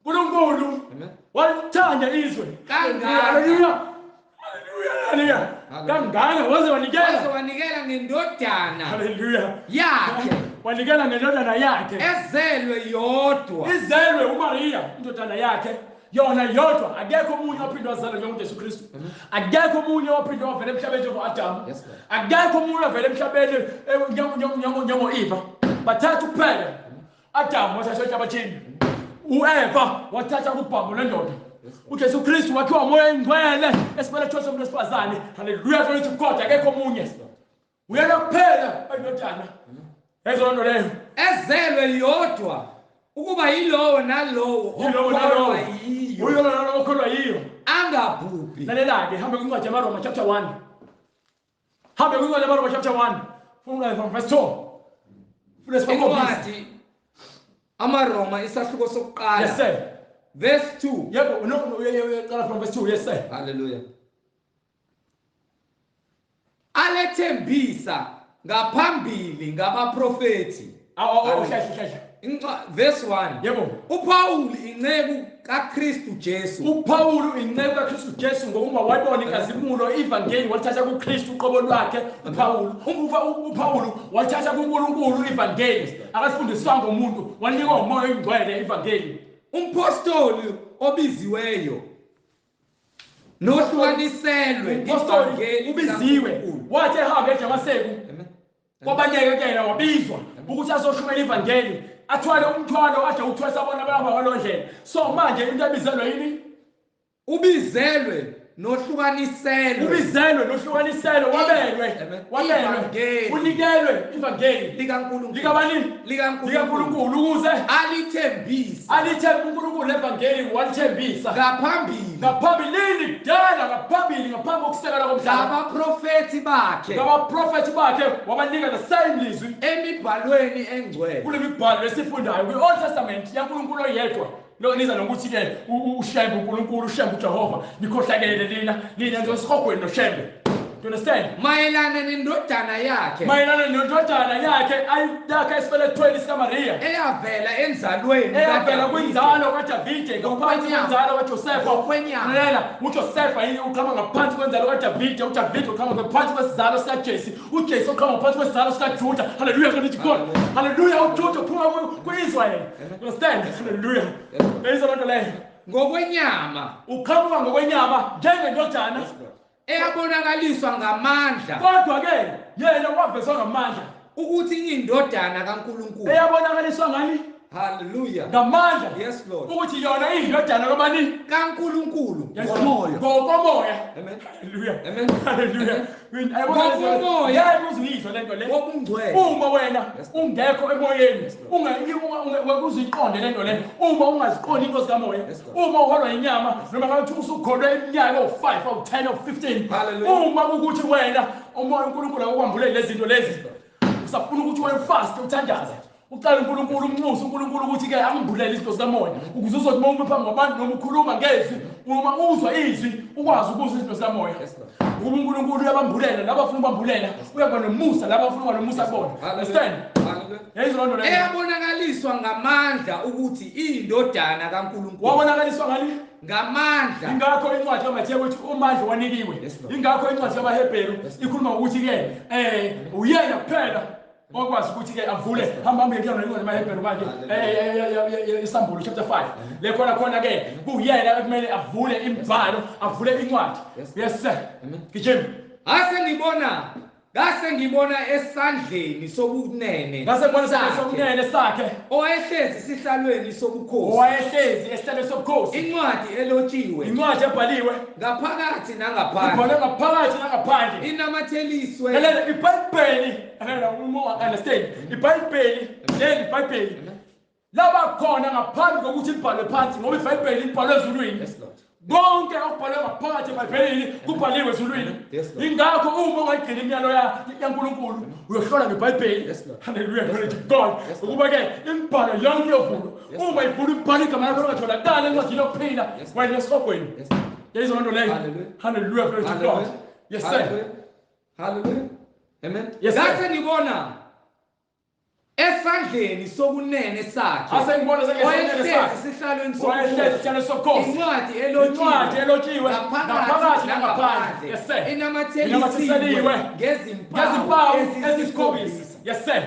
S3: uNkulunkulu walithanda izwe
S1: kangaka.
S3: Hallelujah. Hallelujah. Kangaka waze wanikela.
S1: Waze wanikela ngendodana.
S3: Hallelujah.
S1: Yakhe.
S3: Wanikela ngendodana yakhe.
S1: Ezelwe yodwa.
S3: Izelwe uMaria indodana yakhe. Yona yodwa, akekho omunye ophinde wazalwa njengoJesu Kristu. Akekho omunye ophinde wavela emhlabeni njengo-Adamu. Akekho omunye ovela emhlabeni njengo-Eva. Bathathu kuphela. Adamu wathatha enhlabathini. U-Eva wathatha kubhambo lwendoda. uJesu Kristu wakhiwa umoya oyingcwele esibelethweni somuntu wesifazane. Haleluya, glory to God. Akekho omunye. Uyena kuphela oyindodana. Yezo nto leyo.
S1: Ezelwe yodwa ukuba yilowo nalowo okholwa yiyo.
S3: Uyilowo nalowo okholwa yiyo.
S1: Angabhubhi.
S3: Lalela-ke, hambe kwincwadi yamaRoma chapter 1. Hambe kwincwadi yamaRoma chapter 1. Funda from verse 2. Funda
S1: Incwadi amaRoma isahluko sokuqala.
S3: Yes sir.
S1: Verse 2.
S3: Yebo, no, qala from verse 2. Yes sir.
S1: Hallelujah. Alethembisa ngaphambili ngabaprofeti. Verse 1.
S3: Yebo.
S1: uPaul inceku kaKristu Jesu.
S3: uPaul inceku kaKristu Jesu ngokuba wayibona inkazimulo ivangeli walithatha kuKristu uqobo lwakhe uPaul. uPaul walithatha kuNkulunkulu ivangeli. Akafundiswanga umuntu, wanikwa umoya oyingcwele ivangeli.
S1: Umpostoli obiziweyo nohlukaniselwe
S3: ivangeli ubiziwe wathi ehamba eDamaseku kwabanyeke kuyena wabizwa ukuthi azoshumela ivangeli athwale umthwalo ade uthwesa bona abahamba ngaloo ndlela. So manje into ebizelwe yini?
S1: Ubizelwe nohlukaniselwe.
S3: Ubizelwe nohlukaniselwe, wabelwe, wabelwe, unikelwe ivangeli
S1: likaNkulunkulu.
S3: Likabani?
S1: LikaNkulunkulu
S3: ukuze
S1: alithembisa.
S3: Alithembisa uNkulunkulu levangeli walithembisa.
S1: Ngaphambili.
S3: Ngaphambilini kudala, ngaphambili ngaphambi kokusekela komhlaba.
S1: Ngabaprofeti bakhe.
S3: Ngabaprofeti bakhe wabanika the same lizwi
S1: emibhalweni engcwele.
S3: Kule mibhalo esifundayo kwi-Old Testament yaNkulunkulu oyedwa. Lo niza nokuthi ke uShembe uNkulunkulu uShembe uJehova nikhohlakele lina nina nje esihogweni noShembe. Do you understand?
S1: Mayelana nendodana yakhe.
S3: Mayelana nendodana yakhe ayidaka esibelethweni sikaMaria.
S1: Eyavela enzalweni.
S3: Eyavela kwinzalo kaDavide ngaphansi kwenzalo kaJosefa.
S1: Ngokwenyama.
S3: Lalela, uJosefa uqhamuka ngaphansi kwenzalo kaDavide, uDavide uqhamuka ngaphansi kwesizalo sikaJesse, uJesse uqhamuka ngaphansi kwesizalo sikaJuda. Hallelujah, glory to God. Hallelujah, uJuda uphuma kuIsrael. You understand? Hallelujah. Lezo nto leyo.
S1: Ngokwenyama.
S3: Uqhamuka ngokwenyama njengendodana.
S1: Eyabonakaliswa ngamandla.
S3: Kodwa ke yena wavezwa ngamandla
S1: ukuthi indodana kaNkulunkulu.
S3: Eyabonakaliswa ngani?
S1: Hallelujah.
S3: Ngamandla.
S1: Yes Lord.
S3: Ukuthi yona indodana kabani?
S1: KaNkulunkulu. Ngomoya.
S3: Ngokomoya.
S1: Amen.
S3: Hallelujah.
S1: Amen.
S3: Hallelujah.
S1: Ngokomoya.
S3: Yebo uzuyizwa lento le.
S1: Ngokungcwele.
S3: Uma wena ungekho emoyeni, ungakuziqonde lento le. Uma ungaziqondi into zikamoya, uma uholwa inyama noma ngathi usukholwe iminyaka o5 o 10 o 15. Uma ukuthi wena umoya uNkulunkulu akwambulele lezi zinto lezi. Usafuna ukuthi wena fast uthandaze. Ucela uNkulunkulu umnxusa uNkulunkulu ukuthi ke angibulele izinto zikamoya ukuze uzothi uma ume phambi kwabantu noma ukhuluma ngezwi uma uzwa izwi ukwazi ukuzwa izinto zikamoya. Ukuba uNkulunkulu uyabambulela laba afuna ukubambulela uyakuba nomusa laba afuna ukuba nomusa kubona. Understand? Yayizwa loo nto leyo.
S1: Eyabonakaliswa ngamandla ukuthi iyindodana kaNkulunkulu.
S3: Wabonakaliswa ngani?
S1: Ngamandla.
S3: Ingakho incwadi kaMathewu ithi umandla wanikiwe. Ingakho incwadi kabaHebheru ikhuluma ukuthi ke uyena kuphela okwazi ukuthi ke avule hamba hambe kuyona incwadi yamaHebheru manje isambulo chapter 5 le khona khona ke kuyena ekumele avule imibhalo avule incwadi. Yes sir. Gijima.
S1: Ngase ngibona esandleni sokunene.
S3: Ngase ngibona esandleni sokunene sakhe.
S1: Owayehlezi esihlalweni sobukhosi.
S3: Owayehlezi esihlalweni sobukhosi.
S1: Incwadi elotshiwe.
S3: Incwadi ebhaliwe.
S1: Ngaphakathi nangaphandle.
S3: Ibhalwe ngaphakathi nangaphandle.
S1: Inamatheliswe.
S3: Lalela iBhayibheli. Lalela uma understand. iBhayibheli, leli iBhayibheli. Laba khona ngaphambi kokuthi libhalwe phansi ngoba iBhayibheli libhalwe ezulwini.
S1: Yes Lord.
S3: Konke okubhalwe ngaphakathi eBhayibhelini kubhaliwe ezulwini. Ingakho uma ungayigcina imiyalo yaNkulunkulu uyohlola ngeBhayibheli. Hallelujah, glory to God. Ukuba ke imibhalo yonke iyovulwa. Uma ivula ibhalo igama lakho lingatholakali encwadini yokuphila wena esihogweni. Yayizwa loo nto leyo. Hallelujah, glory to God. Yes sir.
S1: Hallelujah. Amen. Ngase ngibona esandleni sokunene sakhe.
S3: Ase ngibona
S1: esandleni sakhe. Esihlalweni sobukhosi. Incwadi
S3: elotshiwe ngaphakathi nangaphandle. Yes sir.
S1: Inamathelisiwe ngezimpawu
S3: ezisikhombisa. Yes sir.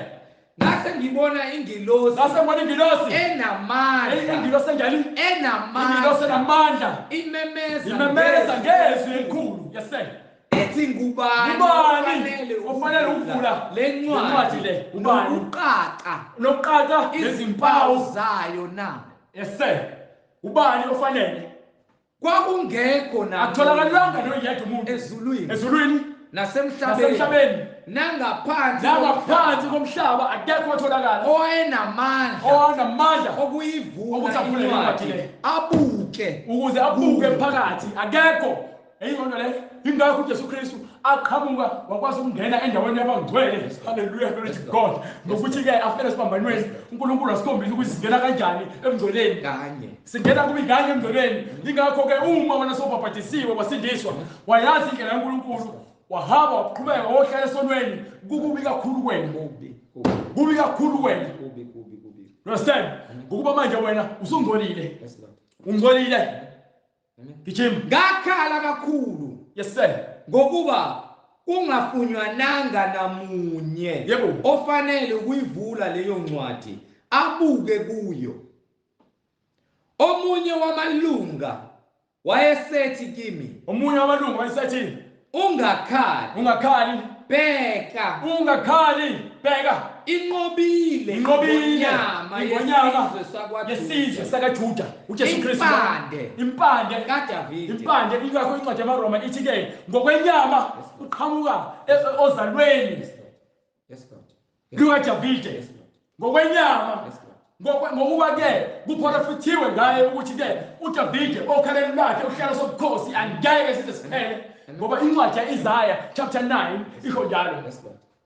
S1: Ngase ngibona ingilosi.
S3: Ngase ngibona ingilosi.
S1: Enamandla.
S3: Ingilosi enjani?
S1: Enamandla.
S3: Ingilosi enamandla.
S1: Imemeza.
S3: Imemeza ngezwi elikhulu. Yes sir.
S1: Ethi ngubani
S3: ofanele ukuvula
S1: le ncwadi
S3: le? Ubani?
S1: Nokuqaqa.
S3: Nokuqaqa
S1: izimpawu zayo na?
S3: Yes sir. Ubani ofanele?
S1: Kwakungekho na
S3: atholakalanga noyedwa umuntu
S1: ezulwini.
S3: Ezulwini
S1: nasemhlabeni. Nangaphansi
S3: komhlaba akekho otholakala
S1: owayenamandla
S3: okuyivula
S1: incwadi le abuke
S3: ukuze abuke phakathi akekho. Eyinto le ingakho uJesu Kristu aqhamuka wakwazi ukungena endaweni yabangcwele. Hallelujah, glory to God. Ngokuthi ke afike esiphambanweni uNkulunkulu asikhombisa ukuthi singena kanjani emngcweleni
S1: kanye.
S3: Singena kubi kanye emngcweleni. Ingakho ke uma wena sobhabhatisiwe wasindiswa wayazi indlela kaNkulunkulu wahamba waqhubeka wohlala esonweni kukubi kakhulu wena. Kubi kakhulu wena.
S1: Kubi.
S3: Understand? Ngokuba manje wena usungcolile. Ungcolile. Gijima.
S1: Ngakhala kakhulu.
S3: Yes sir.
S1: Ngokuba kungafunywananga namunye ofanele ukuyivula leyo ncwadi abuke kuyo. Omunye wamalunga wayesethi kimi.
S3: Omunye wamalunga wayesethi
S1: ungakhali.
S3: Ungakhali.
S1: Bheka.
S3: Ungakhali. Bheka.
S1: Inqobile.
S3: Ingonyama yesizwe sakaJuda. uJesu Kristu. Impande
S1: kaDavide.
S3: Impande ingakho incwadi yamaRoma ithi ke ngokwenyama uqhamuka ozalweni.
S1: Yes Lord.
S3: LukaDavide. Ngokwenyama. Ngokuba ke kuprofethiwe ngaye ukuthi ke uDavide okhaleni lakhe uhlala sobukhosi angeke size siphele. Ngoba incwadi yaIsaya chapter 9 isho njalo.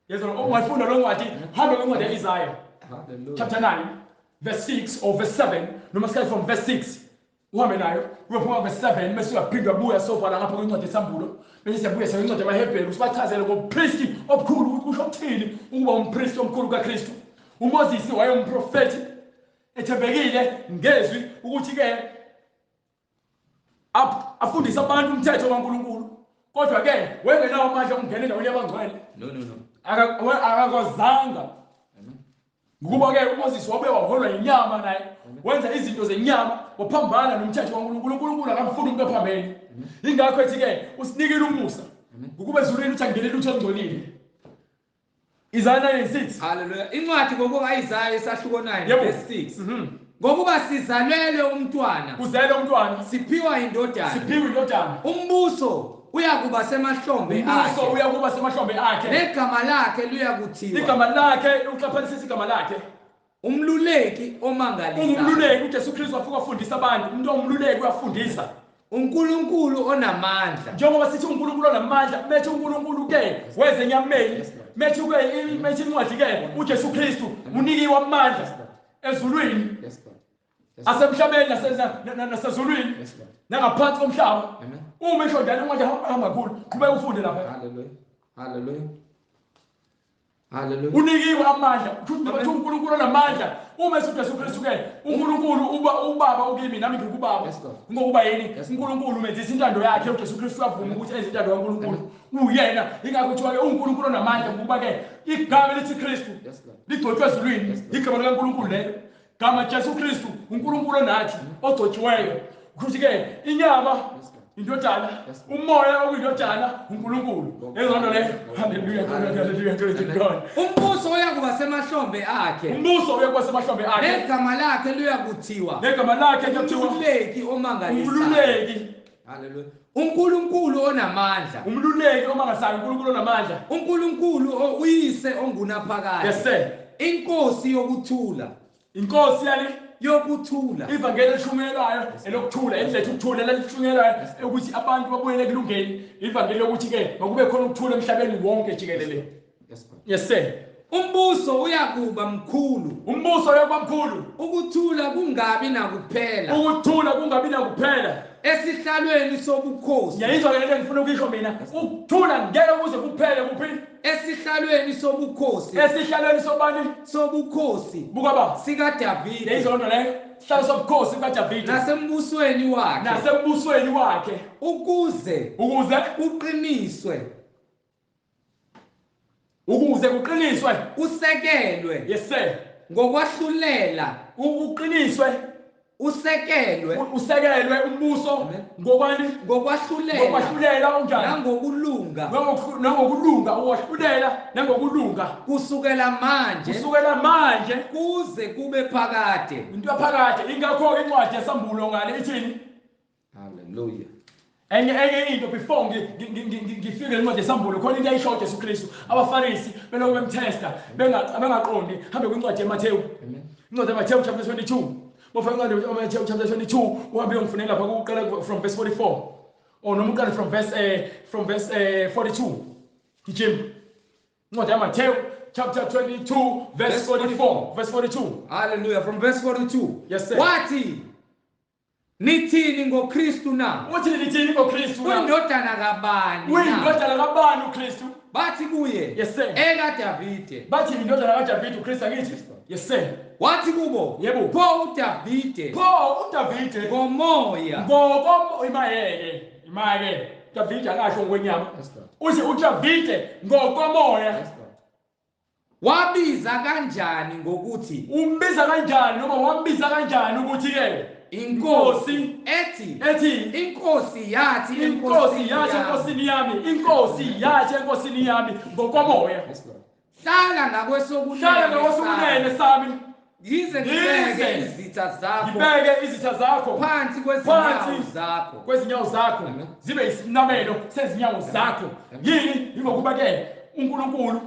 S3: Yes Lord. Ungayifunda lo ncwadi, hambe kwincwadi yaIsaya. Chapter 9 verse 6 or verse 7 noma sikhathi from verse 6 uhambe nayo uyophuma verse 7 bese uyaphinda ubuya sovala ngapha kwincwadi yeSambulo bese siyabuya siya kwincwadi yamaHebheru sibachazele ngompristi omkhulu ukuthi kusho ukuthini ukuba umpristi omkhulu kaKristu. uMoses wayengumprofeti ethembekile ngezwi ukuthi ke afundise abantu umthetho kaNkulunkulu kodwa ke wayengenawo amandla okungena endaweni yabangcwele.
S1: No.
S3: Akakwazanga. Ngokuba ke uMoses wabe waholwa inyama naye wenza izinto zenyama waphambana nomthetho kaNkulunkulu. uNkulunkulu akamfuni umuntu ophambene. Ingakho ethi ke usinikile umusa ngokuba ezulwini uthi angenele lutho olungcolile. Isaiah 9:6.
S1: Hallelujah. Incwadi ngokuka-Isaiah isahluko 9 verse 6. Ngokuba sizalelwe umntwana.
S3: Uzelwe umntwana.
S1: Siphiwa indodana.
S3: Siphiwa indodana.
S1: Umbuso uyakuba semahlombe akhe.
S3: Umbuso uyakuba semahlombe akhe.
S1: Negama lakhe luyakuthiwa.
S3: Igama lakhe uqaphelisisa igama lakhe.
S1: Umluleki omangalisayo.
S3: Ungumluleki uJesu Kristu wafika wafundisa abantu. Umuntu ongumluleki uyafundisa.
S1: uNkulunkulu onamandla.
S3: Njengoba sithi uNkulunkulu onamandla, methe uNkulunkulu ke weze enyameni. Methe ke methe incwadi ke uJesu Kristu unikiwe amandla ezulwini. Asemhlabeni nasezulwini. Nangaphansi komhlaba. Uma isho njalo incwadi hamba kakhulu, qhubeka ufunde lapha.
S1: Hallelujah. Hallelujah. Hallelujah.
S3: Unikiwe amandla. Uthi uNkulunkulu onamandla. Uma ethi uJesu Kristu ke uNkulunkulu uba ubaba ukimi nami ngikubaba. Ngokuba yini? uNkulunkulu umenzisa intando yakhe. uJesu Kristu uyavuma ukuthi enze intando kaNkulunkulu. Uyena ingakho kuthiwa ke uNkulunkulu onamandla ngokuba ke igama elithi Kristu ligcotshwe ezulwini. Igama likaNkulunkulu lelo. Gama Jesu Kristu uNkulunkulu onathi ogcotshiweyo. Kusho ke inyama indodana, umoya okuyindodana uNkulunkulu. Ezonto le. Hallelujah, hallelujah, glory to God.
S1: Umbuso uyakuba semahlombe akhe.
S3: Umbuso uyakuba semahlombe akhe.
S1: Negama lakhe luyakuthiwa.
S3: Negama lakhe luyakuthiwa.
S1: Umluleki omangalisayo.
S3: Umluleki.
S1: Hallelujah. uNkulunkulu onamandla.
S3: Umluleki omangalisayo, uNkulunkulu onamandla.
S1: uNkulunkulu uyise ongunaphakade.
S3: Yes sir.
S1: Inkosi yokuthula.
S3: Inkosi yani
S1: yokuthula.
S3: Ivangeli elishunyelwayo elokuthula, eliletha ukuthula, elishunyelwayo ukuthi abantu babuyele ekulungeni. Ivangeli lokuthi ke makube khona ukuthula emhlabeni wonke jikelele. Yes sir.
S1: Umbuso uyakuba mkhulu.
S3: Umbuso uyakuba mkhulu.
S1: Ukuthula kungabi nakuphela.
S3: Ukuthula kungabi nakuphela.
S1: Esihlalweni sobukhosi.
S3: Ngiyayizwa ke lento engifuna ukuyisho mina. Ukuthula ngeke kuze kuphele kuphi?
S1: Esihlalweni sobukhosi.
S3: Esihlalweni sobani?
S1: Sobukhosi.
S3: Buka ba
S1: sikaDavide.
S3: Ngiyayizwa lento leyo. Sihlalo sobukhosi kaDavide.
S1: Nasembusweni wakhe.
S3: Nasembusweni wakhe.
S1: Ukuze kuqiniswe.
S3: Ukuze kuqiniswe.
S1: Usekelwe.
S3: Yes sir.
S1: Ngokwahlulela
S3: uqiniswe
S1: usekelwe
S3: usekelwe umbuso ngokwani?
S1: Ngokwahlulela
S3: unjani?
S1: Nangokulunga.
S3: Nangokulunga, ukwahlulela nangokulunga.
S1: Kusukela manje kuze kube phakade.
S3: Into yaphakade. Ingakho incwadi yesambulo ngale ithini?
S1: Hallelujah.
S3: Enye into before ngifike incwadi yesambulo khona into ayisho Jesu Kristu. AbaFarisi belokhu bemtesta bengaqondi. Hambe kwincwadi yeMathewu. Incwadi yeMathewu chapter 22. Bofaka incwadi yeMathewu chapter 22 uhambe uyongifunela lapha kuqala from verse 44 or noma uqale from verse 42. Gijima. Incwadi yeMathewu chapter 22 verse 44. Verse 42.
S1: Hallelujah. From verse 42.
S3: Yes sir.
S1: Wathi nithini ngoKristu na?
S3: Uthi nithini ngoKristu na?
S1: Uyindodana kabani?
S3: Uyindodana kabani uKristu?
S1: Bathi kuye.
S3: Yes sir.
S1: EkaDavide.
S3: Bathi indodana kaDavide uKristu angithi? Yes sir.
S1: Wathi kubo.
S3: Yebo.
S1: Pho uDavide.
S3: Pho uDavide
S1: ngomoya.
S3: Ngokomoya imayeke. Imayeke. Davide akasho ngokwenyama. Uthi uDavide ngokomoya.
S1: Wabiza kanjani ngokuthi?
S3: Umbiza kanjani noma wambiza kanjani ukuthi ke
S1: Inkosi ethi inkosi yathi
S3: enkosini yami, inkosi yathi enkosini yami ngokomoya.
S1: Hlala ngakwesokunene
S3: sami
S1: ngize ngibeke izitha zakho,
S3: ngibeke izitha zakho
S1: phansi kwezinyawo zakho,
S3: kwezinyawo zakho zibe isinamelo sezinyawo zakho. Yini? Ingokuba ke uNkulunkulu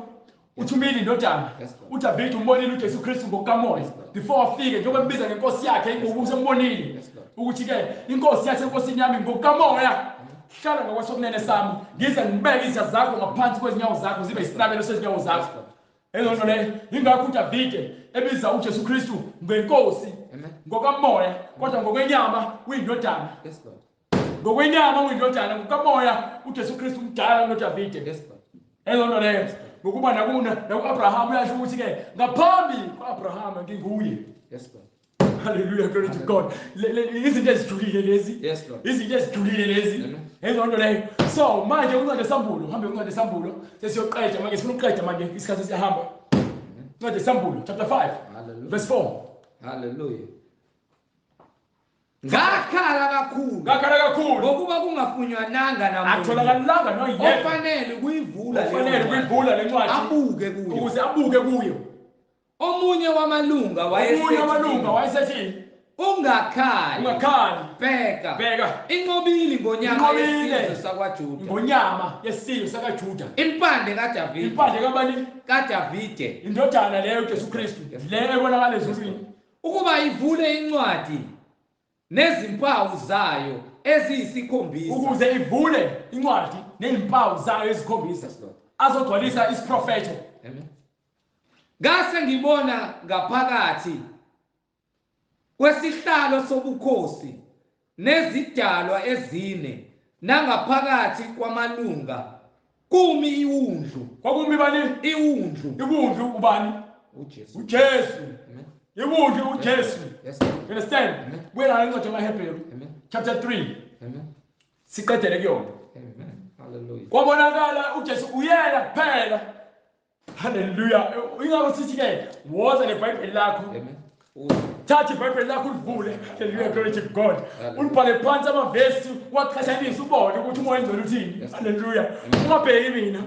S3: uthumile indodana uDavide umbonile uJesu Kristu ngokukamoya before afike, njengoba embiza ngenkosi yakhe ingokuba usembonile ukuthi ke inkosi yathi enkosini yami ngokukamoya hlala ngakwesokunene sami ngize ngibeke izitha zakho ngaphansi kwezinyawo zakho zibe isinabelo sezinyawo zakho. Eyonto leyo ingakho uDavide ebiza uJesu Kristu ngenkosi ngokamoya, kodwa ngokwenyama uyindodana. Ngokwenyama uyindodana, ngokamoya uJesu Kristu umdala kunoDavide. Eyonto leyo ngokuba naku-Abraham uyasho ukuthi ke ngaphambi ku-Abraham nginguye.
S1: Yes Lord.
S3: Hallelujah, glory to God. Izinto ezijulile lezi.
S1: Yes Lord.
S3: Izinto ezijulile lezi. Eyonto leyo. So manje incwadi yesambulo, hambe incwadi yesambulo sesiyoqeda manje, sifuna ukuqeda manje isikhathi siyahamba. Incwadi yesambulo chapter 5 verse 4.
S1: Hallelujah. Ngakhala kakhulu.
S3: Ngakhala kakhulu.
S1: Ngokuba kungafunywananga namuntu.
S3: Atholakalanga noyedwa.
S1: Ofanele kuyivula le.
S3: Ofanele kuyivula lencwadi.
S1: Abuke kuyo.
S3: Ukuze abuke kuyo.
S1: Omunye wamalunga wayesethi ungakhali.
S3: Ungakhali.
S1: Bheka.
S3: Bheka.
S1: Inqobile ingonyama yesizwe sakwaJuda.
S3: Ingonyama yesizwe sakaJuda.
S1: Impande kaDavide.
S3: Impande kabani?
S1: kaDavide.
S3: Indodana leyo uJesu Kristu. Le ebonakala ezulwini.
S1: Ukuba ivule incwadi nezimpawu zayo eziyisikhombisa,
S3: ukuze ivule incwadi nezimpawu zayo ezikhombisa azogcwalisa isiprofetho.
S1: Amen. Ngase ngibona ngaphakathi kwesihlalo sobukhosi nezidalwa ezine nangaphakathi kwamalunga kumi iwundlu.
S3: Kwakumi bani?
S1: Iwundlu.
S3: Iwundlu ubani?
S1: uJesu.
S3: uJesu. Iwundlu uJesu.
S1: Yes.
S3: You understand? Buyela incwadi yamaHebheru chapter 3.
S1: Amen.
S3: Siqedele kuyona.
S1: Amen. Hallelujah.
S3: Kwabonakala uJesu uyena kuphela. Hallelujah. Ingakho sithi ke woza neBhayibheli lakho.
S1: Amen.
S3: Thatha iBhayibheli lakho ulivule. Hallelujah, glory to God. Ulibhale phansi amavesi waqhathanisa ubone ukuthi uMoya oNgcwele uthini. Hallelujah. Ungabheki mina.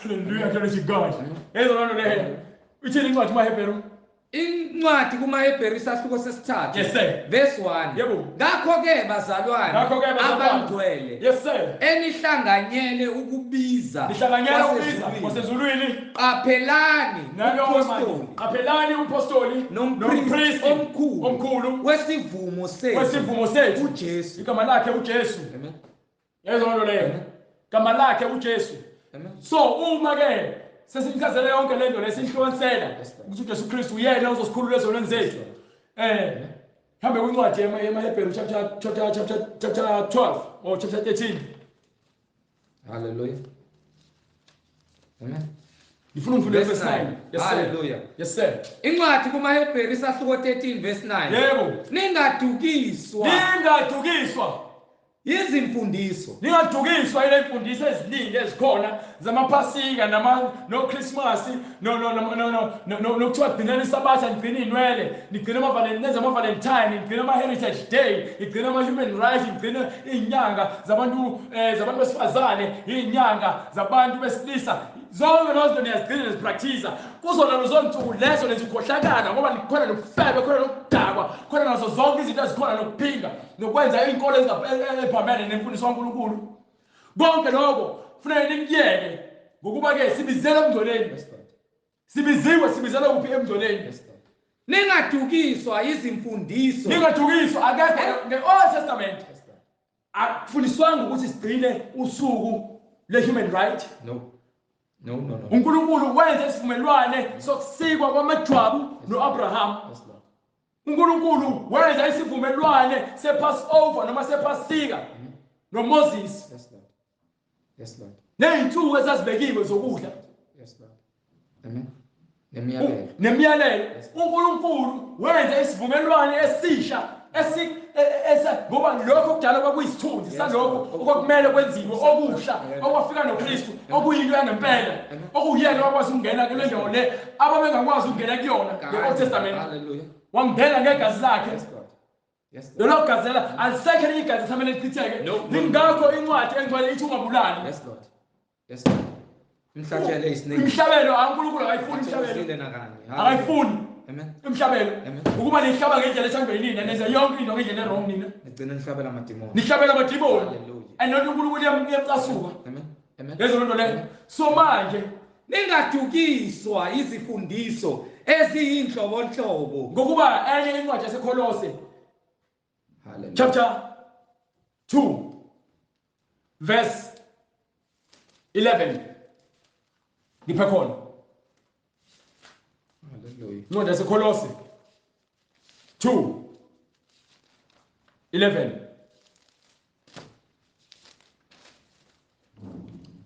S3: Hallelujah, glory to God. Yezona leyo. Uthini incwadi kumaHebheru?
S1: Incwadi kumaHebheru isahluko sesithathu.
S3: Yes sir.
S1: Verse 1.
S3: Yebo.
S1: Ngakho-ke bazalwane abangcwele.
S3: Yes sir.
S1: Enihlanganyele ukubiza.
S3: Nihlanganyele ukubiza kwasezulwini.
S1: Qaphelani umpostoli.
S3: Qaphelani umpostoli
S1: nompristi omkhulu wesivumo sethu.
S3: Wesivumo sethu
S1: uJesu.
S3: Igama lakhe uJesu.
S1: Amen.
S3: Yezona leyo. Igama lakhe uJesu.
S1: Amen.
S3: So uma ke sesimchazele yonke lento lesihlukanisela ukuthi uJesu Kristu uyena ozosikhulula ezonweni zethu. Hambe kwincwadi yemaHebheru chapter 12 or chapter 13.
S1: Hallelujah. Amen.
S3: Ngifuna ngifunde verse 9. Yes sir.
S1: Hallelujah.
S3: Yes sir.
S1: Incwadi kumaHebheru isahluko 13 verse 9.
S3: Yebo.
S1: Ningadukiswa.
S3: Ningadukiswa.
S1: Izimfundiso.
S3: Ningadukiswa ile mfundiso eziningi ezikhona zamaphasika nama no Christmas no no no no no nokuthiwa gcinani isabatha, nigcine inwele, nigcine ama nenze ama Valentine, nigcine ama Heritage Day, nigcine ama Human Rights, nigcine izinyanga zabantu zabantu besifazane, izinyanga zabantu besilisa. Zonke lezo zinto niyazigcina nizipractice. Kuzona lezo nsuku lezo nezikhohlakala ngoba nikhona nokufebe, khona nokudakwa, khona nazo zonke izinto ezikhona nokuphinga, nokwenza izinkolo eziphambene nemfundiso kaNkulunkulu. Konke lokho kufanele nikuyeke ngokuba ke sibizele emngcweleni. Sibiziwe, sibizelwe kuphi emngcweleni?
S1: Ningadukiswa izimfundiso.
S3: Ningadukiswa, akekho nge-Old Testament. Akufundiswanga ukuthi sigcine usuku le-human right.
S1: No. No, no, no.
S3: uNkulunkulu wenza isivumelwane sokusikwa kwamajwabu noAbraham. uNkulunkulu wenza isivumelwane sePassover noma sePasika noMoses.
S1: Yes, Lord. Yes, Lord.
S3: Nezinsuku ezazibekiwe zokudla.
S1: Yes, Lord. Amen. Nemiyalelo.
S3: Nemiyalelo. uNkulunkulu wenza isivumelwane esisha ngoba lokho kudala kwakuyisithunzi salokho okwakumele kwenziwe okusha okwafika noKristu okuyinto yangempela okuyena wakwazi ukungena kule ndawo le ababengakwazi ukungena kuyona nge-Old Testament.
S1: Hallelujah.
S3: Wangena ngegazi lakhe.
S1: Yes, Lord. Yes, Lord.
S3: Lelo gazi lela alisekho elinye igazi esamele lichitheke. Lingakho incwadi engcwele ithi ungabulali.
S1: Yes, Lord. Yes, Lord. Imhlatshelo isiningi.
S3: Imhlabelo uNkulunkulu akayifuni imhlabelo. Akayifuni.
S1: Amen.
S3: Imhlabelo. Ukuba nihlaba ngendlela ethandwa yinina, nenza yonke into ngendlela e-wrong nina.
S1: Nigcina nihlabela amadimoni.
S3: Nihlabela amadimoni. And not uNkulunkulu uyamcasuka.
S1: Amen. Amen.
S3: Lezo nto leyo. So manje
S1: ningadukiswa izifundiso eziyinhlobonhlobo.
S3: Ngokuba enye incwadi yaseKolose chapter 2 verse 11 ngiphe khona.
S1: Hallelujah.
S3: Incwadi yaseKolose 2:11.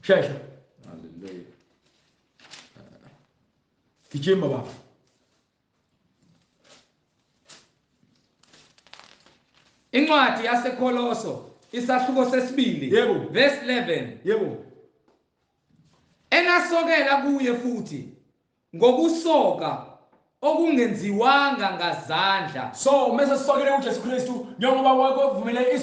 S3: Shesha.
S1: Hallelujah.
S3: Gijima baba.
S1: Incwadi yaseKoloso isahluko sesibili.
S3: Yebo.
S1: Verse 11.
S3: Yebo.
S1: Enasokela kuye futhi ngokusoka okungenziwanga ngazandla.
S3: So mase sisokele uJesu Kristu njengoba kwakuvumele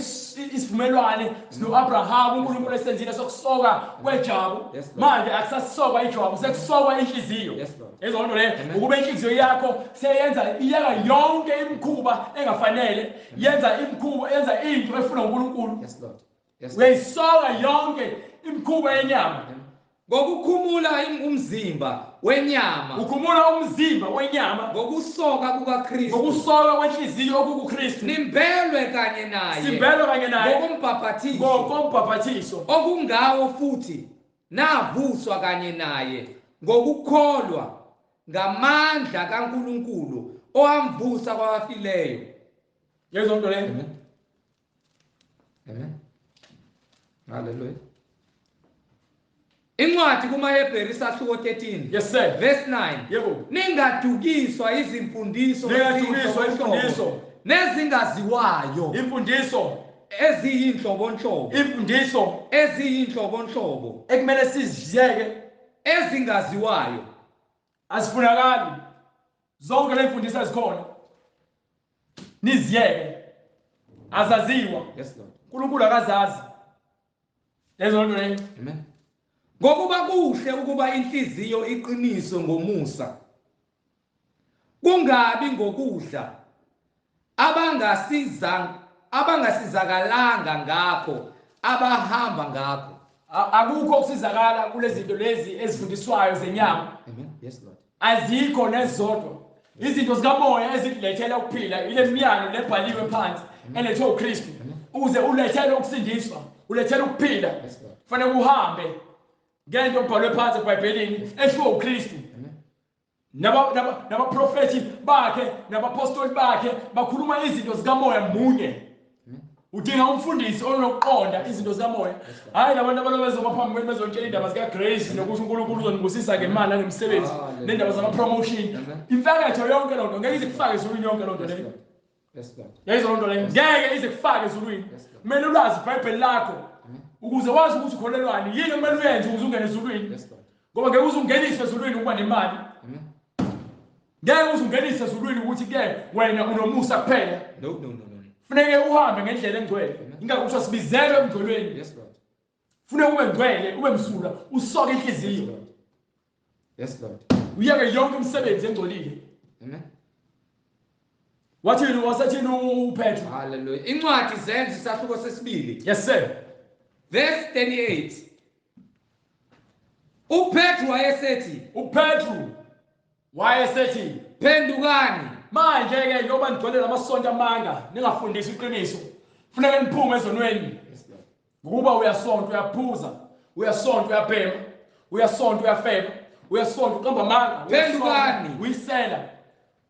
S3: isivumelwane noAbraham uNkulunkulu esenzile sokusoka kwejabu. Manje akusasokwa ijwabu, sekusokwa inhliziyo. Lezo nto leyo ukuba inhliziyo yakho seyenza iyeka yonke imikhuba engafanele, yenza imikhuba, yenza into efuna uNkulunkulu.
S1: Yes, Lord. Yes.
S3: Uyayisoka yonke imikhuba yenyama.
S1: Ngokukhumula umzimba wenyama.
S3: Ukhumula umzimba wenyama
S1: ngokusoka kukaKristu.
S3: Ngokusoka kwenhliziyo okukuKristu.
S1: Nimbelwe kanye naye.
S3: Simbelwe kanye naye.
S1: Ngokombhaphathiso.
S3: Ngokombhaphathiso.
S1: Okungawo futhi navuswa kanye naye ngokukholwa ngamandla kaNkulunkulu owamvusa kwabafileyo.
S3: Lezo nto leyo.
S1: Amen. Amen. Hallelujah. Incwadi kumaHebheru isahluko 13.
S3: Yes sir.
S1: Verse 9.
S3: Yebo.
S1: Ningadukiswa izimfundiso,
S3: ningadukiswa imfundiso
S1: nezingaziwayo.
S3: Imfundiso
S1: eziyinhlobonhlobo.
S3: Imfundiso
S1: eziyinhlobonhlobo
S3: ekumele siziyeke
S1: ezingaziwayo.
S3: Asifunakali. Zonke le mfundiso ezikhona niziyeke. Azaziwa.
S1: Yes Lord.
S3: uNkulunkulu akazazi. Lezo nto leyo.
S1: Amen. Ngokuba kuhle ukuba inhliziyo iqiniswe ngomusa, kungabi ngokudla abangasizakalanga ngakho abahamba ngakho.
S3: Akukho ukusizakala kulezi zinto lezi ezifundiswayo zenyama.
S1: Amen. Yes Lord.
S3: Azikho nezodwa. Izinto zikamoya ezikulethela ukuphila ile miyalo lebhaliwe phansi elethwe uKristu ukuze ulethele ukusindiswa, ulethele ukuphila. Kufanele uhambe ngento obhalwe phansi eBhayibhelini eshiwo uKristu. Nabaprofethi bakhe nabapostoli bakhe bakhuluma izinto zikamoya munye. Udinga umfundisi onokuqonda izinto zikamoya. Hayi labantu abalobezoma phambi kwenu bezontshela indaba zika Grace nokuthi uNkulunkulu uzonibusisa ngemali nangemsebenzi nendaba zama promotion. Imfaketho yonke lonto ngeke ize kufake ezulwini yonke lonto leyo.
S1: Yes Lord.
S3: Yayizwa loo nto leyo, ngeke ize kufake ezulwini.
S1: Yes, Lord.
S3: Kumele ulazi iBhayibheli lakho ukuze wazi ukuthi ukholelwani, yini okumele uyenze ukuze ungene ezulwini.
S1: Yes Lord.
S3: Ngoba ngeke uze ungeniswe ezulwini ukuba nemali.
S1: Amen.
S3: Ngeke uze ungeniswe ezulwini ukuthi ke wena unomusa kuphela.
S1: No no no no.
S3: Funeke uhambe ngendlela engcwele.
S1: Amen.
S3: Ingakho kuthiwa sibizelwe emngcwelweni.
S1: Yes Lord.
S3: Funeka ube ngcwele, ube msulwa, usoke
S1: Yes
S3: inhliziyo.
S1: Lord. Yes Lord.
S3: Uyeke yonke imisebenzi engcolile.
S1: Amen.
S3: Wathini wasathini uPetru?
S1: Hallelujah. Incwadi Zenzo isahluko sesibili.
S3: Yes sir.
S1: Verse 38. uPetru wayesethi,
S3: uPetru wayesethi,
S1: "Phendukani,
S3: manje ke njengoba nigcwele lamasonto amanga ningafundisi iqiniso, funeka niphume ezonweni.
S1: Yes Lord.
S3: Ngokuba uyasonta uyaphuza, uyasonta uyabhema, uyasonta uyafeba, uyasonta uqamba amanga,
S1: Phendukani.
S3: uyasonta, uyisela.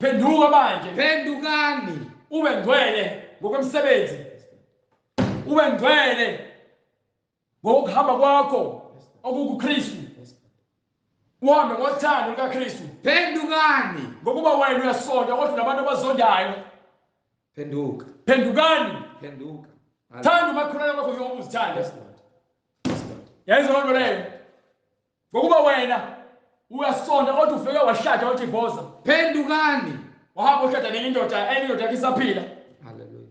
S3: Phenduka manje,
S1: Phendukani."
S3: ube ngcwele ngokwemisebenzi, ube ngcwele ngokuhamba kwakho okukuKristu,
S1: Yes Lord.
S3: uhambe ngothando lukaKristu.
S1: Phendukani.
S3: Ngokuba wena uyasonta kodwa unabantu abazondayo.
S1: Phenduka.
S3: Phendukani.
S1: Phenduka.
S3: Thanda umakhelwane wakho njengoba uzithanda.
S1: Yes Lord. Yes Lord.
S3: Yayizwa loo nto leyo. Ngokuba wena uyasonta kodwa ufike washada wadivosa,
S1: Phendukani.
S3: wahamba ushada nenye indoda, enye indoda yakho isaphila.
S1: Hallelujah.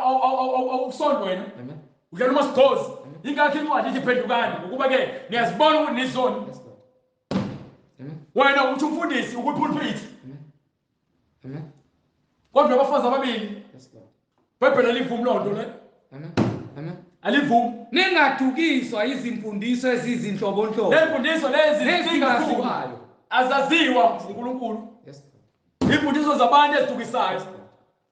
S3: Awusondi wena,
S1: Amen.
S3: udlala umasigqozi. Ingakho incwadi ithi phendukani, ngokuba ke niyazibona ukuthi nizoni.
S1: Yes Lord. Amen.
S3: Wena uthi umfundisi ukwipulpit,
S1: Amen. Amen.
S3: kodwa abafazi ababili.
S1: Yes Lord.
S3: IBhayibheli alivumi loo nto le,
S1: Amen. Amen.
S3: alivumi.
S1: Ningadukiswa izimfundiso ezizinhlobonhlobo
S3: Ley'mfundiso lezi zikakhulu
S1: nezingaziwayo.
S3: azaziwa uNkulunkulu.
S1: Yes Lord.
S3: Iy'mfundiso zabantu ezidukisayo
S1: Yes Lord.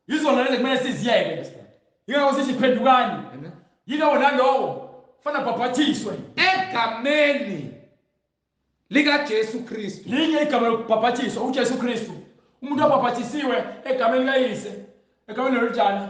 S3: yizona lezi kumele siziyeke.
S1: Yes Lord.
S3: Yingakho sithi phendukani.
S1: Amen.
S3: Yilowo nalowo kufanele abhabhathiswe.
S1: Egameni likaJesu Kristu.
S3: Linye igama lokubhabhathiswa, uJesu Kristu. Umuntu obhabhathisiwe egameni likayise, egameni lendodana,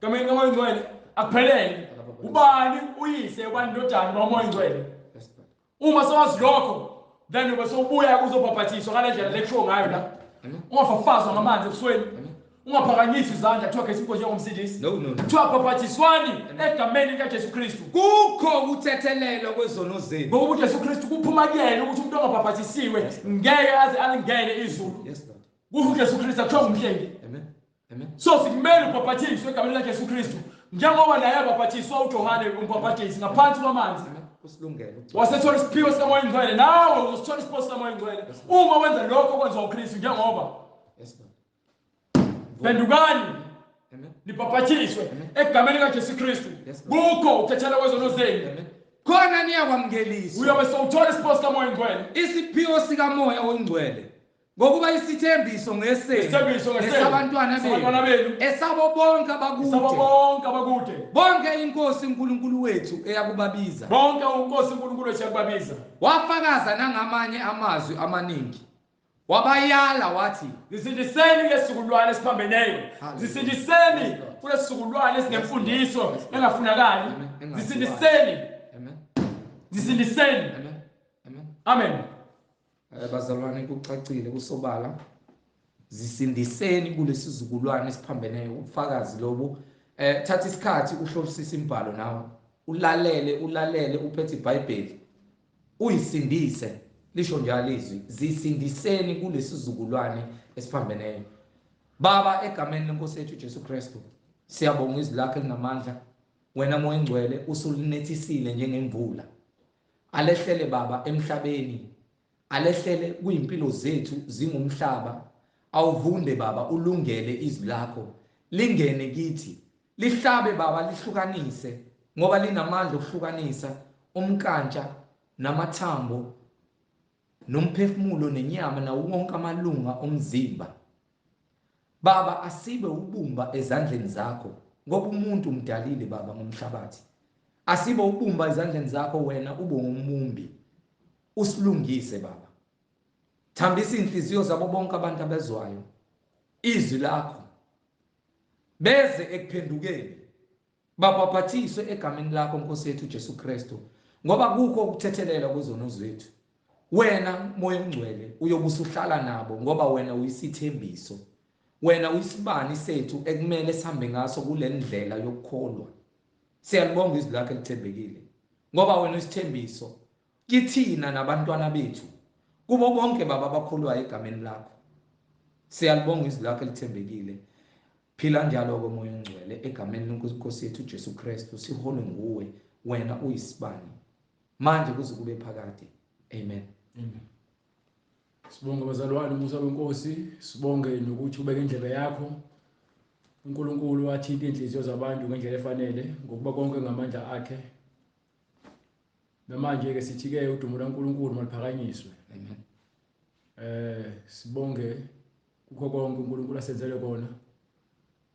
S3: egameni likaMoya oNgcwele, akuphelele. Ubani uyise, ubani indodana, ubani uMoya oNgcwele.
S1: Yes Lord.
S3: Uma sewazi lokho, then ube sewubuya kuzobhabhathiswa ngale ndlela lekushiwo ngayo la.
S1: Amen.
S3: Ungafafazwa ngamanzi ebusweni,
S1: Amen.
S3: ungaphakanyisi izandla kuthiwa Jesu Inkosi njengomsindisi.
S1: No no no.
S3: Kuthiwa bhabhathiswani egameni likaJesu Kristu.
S1: Kukho ukuthethelelwa kwezono zenu.
S3: Ngokuba uJesu Kristu kuphuma kuyena ukuthi umuntu ongabhabhathisiwe ngeke aze alingene izulu.
S1: Yes Lord.
S3: Kusho uJesu Kristu, akuthiwa ngumhlengi.
S1: Amen. Amen.
S3: So sikumele ubhabhathiswe egameni likaJesu Kristu njengoba naye abhabhathiswa uJohane umbhabhatisi ngaphansi kwamanzi.
S1: Amen. Kusilungele.
S3: Wasethola isiphiwo sikaMoya oNgcwele, nawe uzosithola isiphiwo sikaMoya oNgcwele uma wenza lokho okwenziwa uKristu. Njengoba
S1: Yes Lord.
S3: phendukani
S1: Amen.
S3: nibhabhathiswe egameni likaJesu Kristu,
S1: Yes, Lord.
S3: kukho ukuthethelwa kwezono zenu.
S1: Amen. Khona niyakwamukeliswa
S3: Uyobe sewuthola isiphiwo sikaMoya oNgcwele.
S1: isiphiwo sikaMoya oNgcwele, ngokuba isithembiso ngesenu,
S3: Isithembiso ngesenu,
S1: esabantwana
S3: sabantwana
S1: benu,
S3: benu,
S1: esabo bonke
S3: esabo
S1: abakude,
S3: bonke abakude,
S1: bonke inkosi uNkulunkulu wethu eyakubabiza.
S3: bonke uNkosi uNkulunkulu wethu yakubabiza.
S1: Wafakaza nangamanye amazwi amaningi, wabayala wathi,
S3: Zisindiseni kulesizukulwane esiphambeneyo,
S1: Hallelujah.
S3: zisindiseni
S1: Yes, Lord.
S3: kulesizukulwane esinemfundiso
S1: Yes, Lord.
S3: engafunakali.
S1: Amen. Engaziwayo.
S3: Zisindiseni,
S1: Amen.
S3: zisindiseni.
S1: Amen. Amen.
S3: Amen.
S1: Bazalwane, kucacile kusobala, zisindiseni kulesizukulwane esiphambeneyo. Ubufakazi lobu. Thatha isikhathi uhlolisise imibhalo nawe, ulalele ulalele uphethe iBhayibheli, uyisindise. Lisho njalo izwi, zisindiseni kulesizukulwane esiphambeneyo. Baba, egameni lenkosi yethu Jesu Kristu, siyabonga izwi lakho elinamandla. Wena Moya oNgcwele usulinethisile njengemvula. Alehlele Baba emhlabeni, alehlele kuyimpilo zethu zingumhlaba. Awuvunde Baba, ulungele izwi lakho lingene kithi, lihlabe Baba, lihlukanise, ngoba linamandla okuhlukanisa umkantsha namathambo nomphefumulo nenyama nawo wonke amalunga omzimba. Baba, asibe ubumba ezandleni zakho, ngoba umuntu umdalile Baba ngomhlabathi. Asibe ubumba ezandleni zakho, wena ube ngumbumbi, usilungise Baba. Thambisa inhliziyo zabo bonke abantu abezwayo izwi lakho, beze ekuphendukeni, babhaphathiswe egameni lakho Nkosi yethu Jesu Kristu, ngoba kukho ukuthethelelwa kwezono zethu. Wena Moya oNgcwele uyobe usuhlala nabo, ngoba wena uyisithembiso. Wena uyisibani sethu ekumele sihambe ngaso kule ndlela yokukholwa. Siyalibonga izwi lakho elithembekile, ngoba wena uyisithembiso kithina nabantwana bethu, kubo bonke baba abakholwayo egameni lakho. Siyalibonga izwi lakho elithembekile. Phila njalo-ke Moya oNgcwele egameni leNkosi yethu uJesu Kristu, siholwe nguwe, wena uyisibani manje kuze kube phakade. Amen.
S2: Amen. Sibonge bazalwane umusa wenkosi, sibonge nokuthi ubeke indlebe yakho. uNkulunkulu athinta inhliziyo zabantu ngendlela efanele, ngokuba konke ngamandla akhe. Namanje ke sithi ke udumo lwaNkulunkulu maliphakanyiswe.
S1: Amen.
S2: Sibonge kukho konke uNkulunkulu asenzele kona.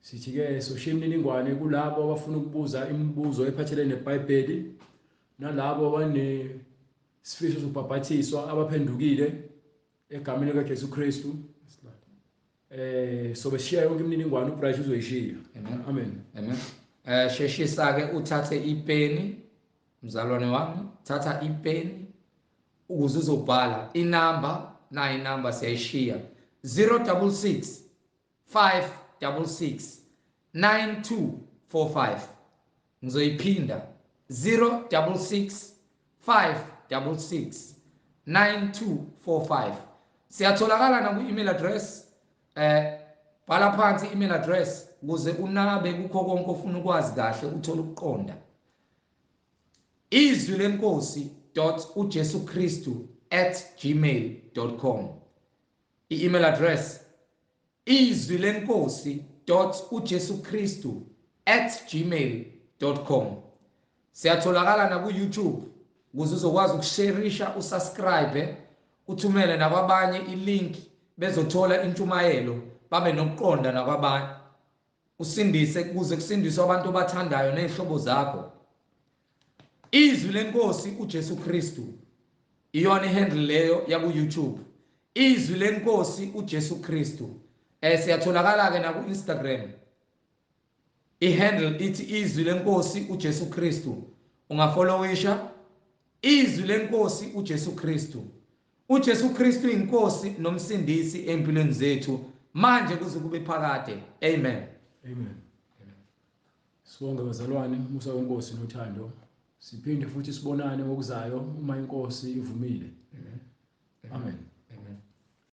S2: Sithi ke soshiya imininingwane kulabo abafuna ukubuza imibuzo ephathelene neBhayibheli, nalabo abanesifiso sokubhabhathiswa abaphendukile egameni likaJesu Kristu. Sobe sishiya yonke imininingwane, uBright uzoyishiya.
S1: Amen.
S2: Amen.
S1: Amen. Sheshisa ke uthathe ipeni, mzalwane wami, thatha ipeni ukuze uzobhala inamba, nayi inamba siyayishiya 066 566 9245. Ngizoyiphinda 066 566 9245. Siyatholakala na ku-email address. Bhala phansi i-email address ukuze unabe kukho konke ofuna ukwazi kahle, uthole ukuqonda. Izwi lenkosi dot uJesu Kristu at gmail dot com. I-email address izwi lenkosi dot uJesu Kristu at gmail dot com. Siyatholakala na ku YouTube ukuze uzokwazi ukusharisha, usubscribe, uthumele nakwabanye ilink bezothola intshumayelo, babe nokuqonda nakwabanye. Usindise kuze kusindiswe abantu obathandayo nezihlobo zakho. Izwi lenkosi uJesu Kristu iyona ihandle leyo yaku YouTube. Izwi lenkosi uJesu Kristu. Siyatholakala ke na ku Instagram. Ihandle ithi izwi lenkosi uJesu Kristu. Ungafollowisha izwi lenkosi uJesu Kristu. uJesu Kristu inkosi nomsindisi empilweni zethu manje kuze kube phakade. Amen.
S2: Amen. Sibonge bazalwane, umusa wenkosi nothando. Siphinde futhi sibonane ngokuzayo uma inkosi ivumile. Amen.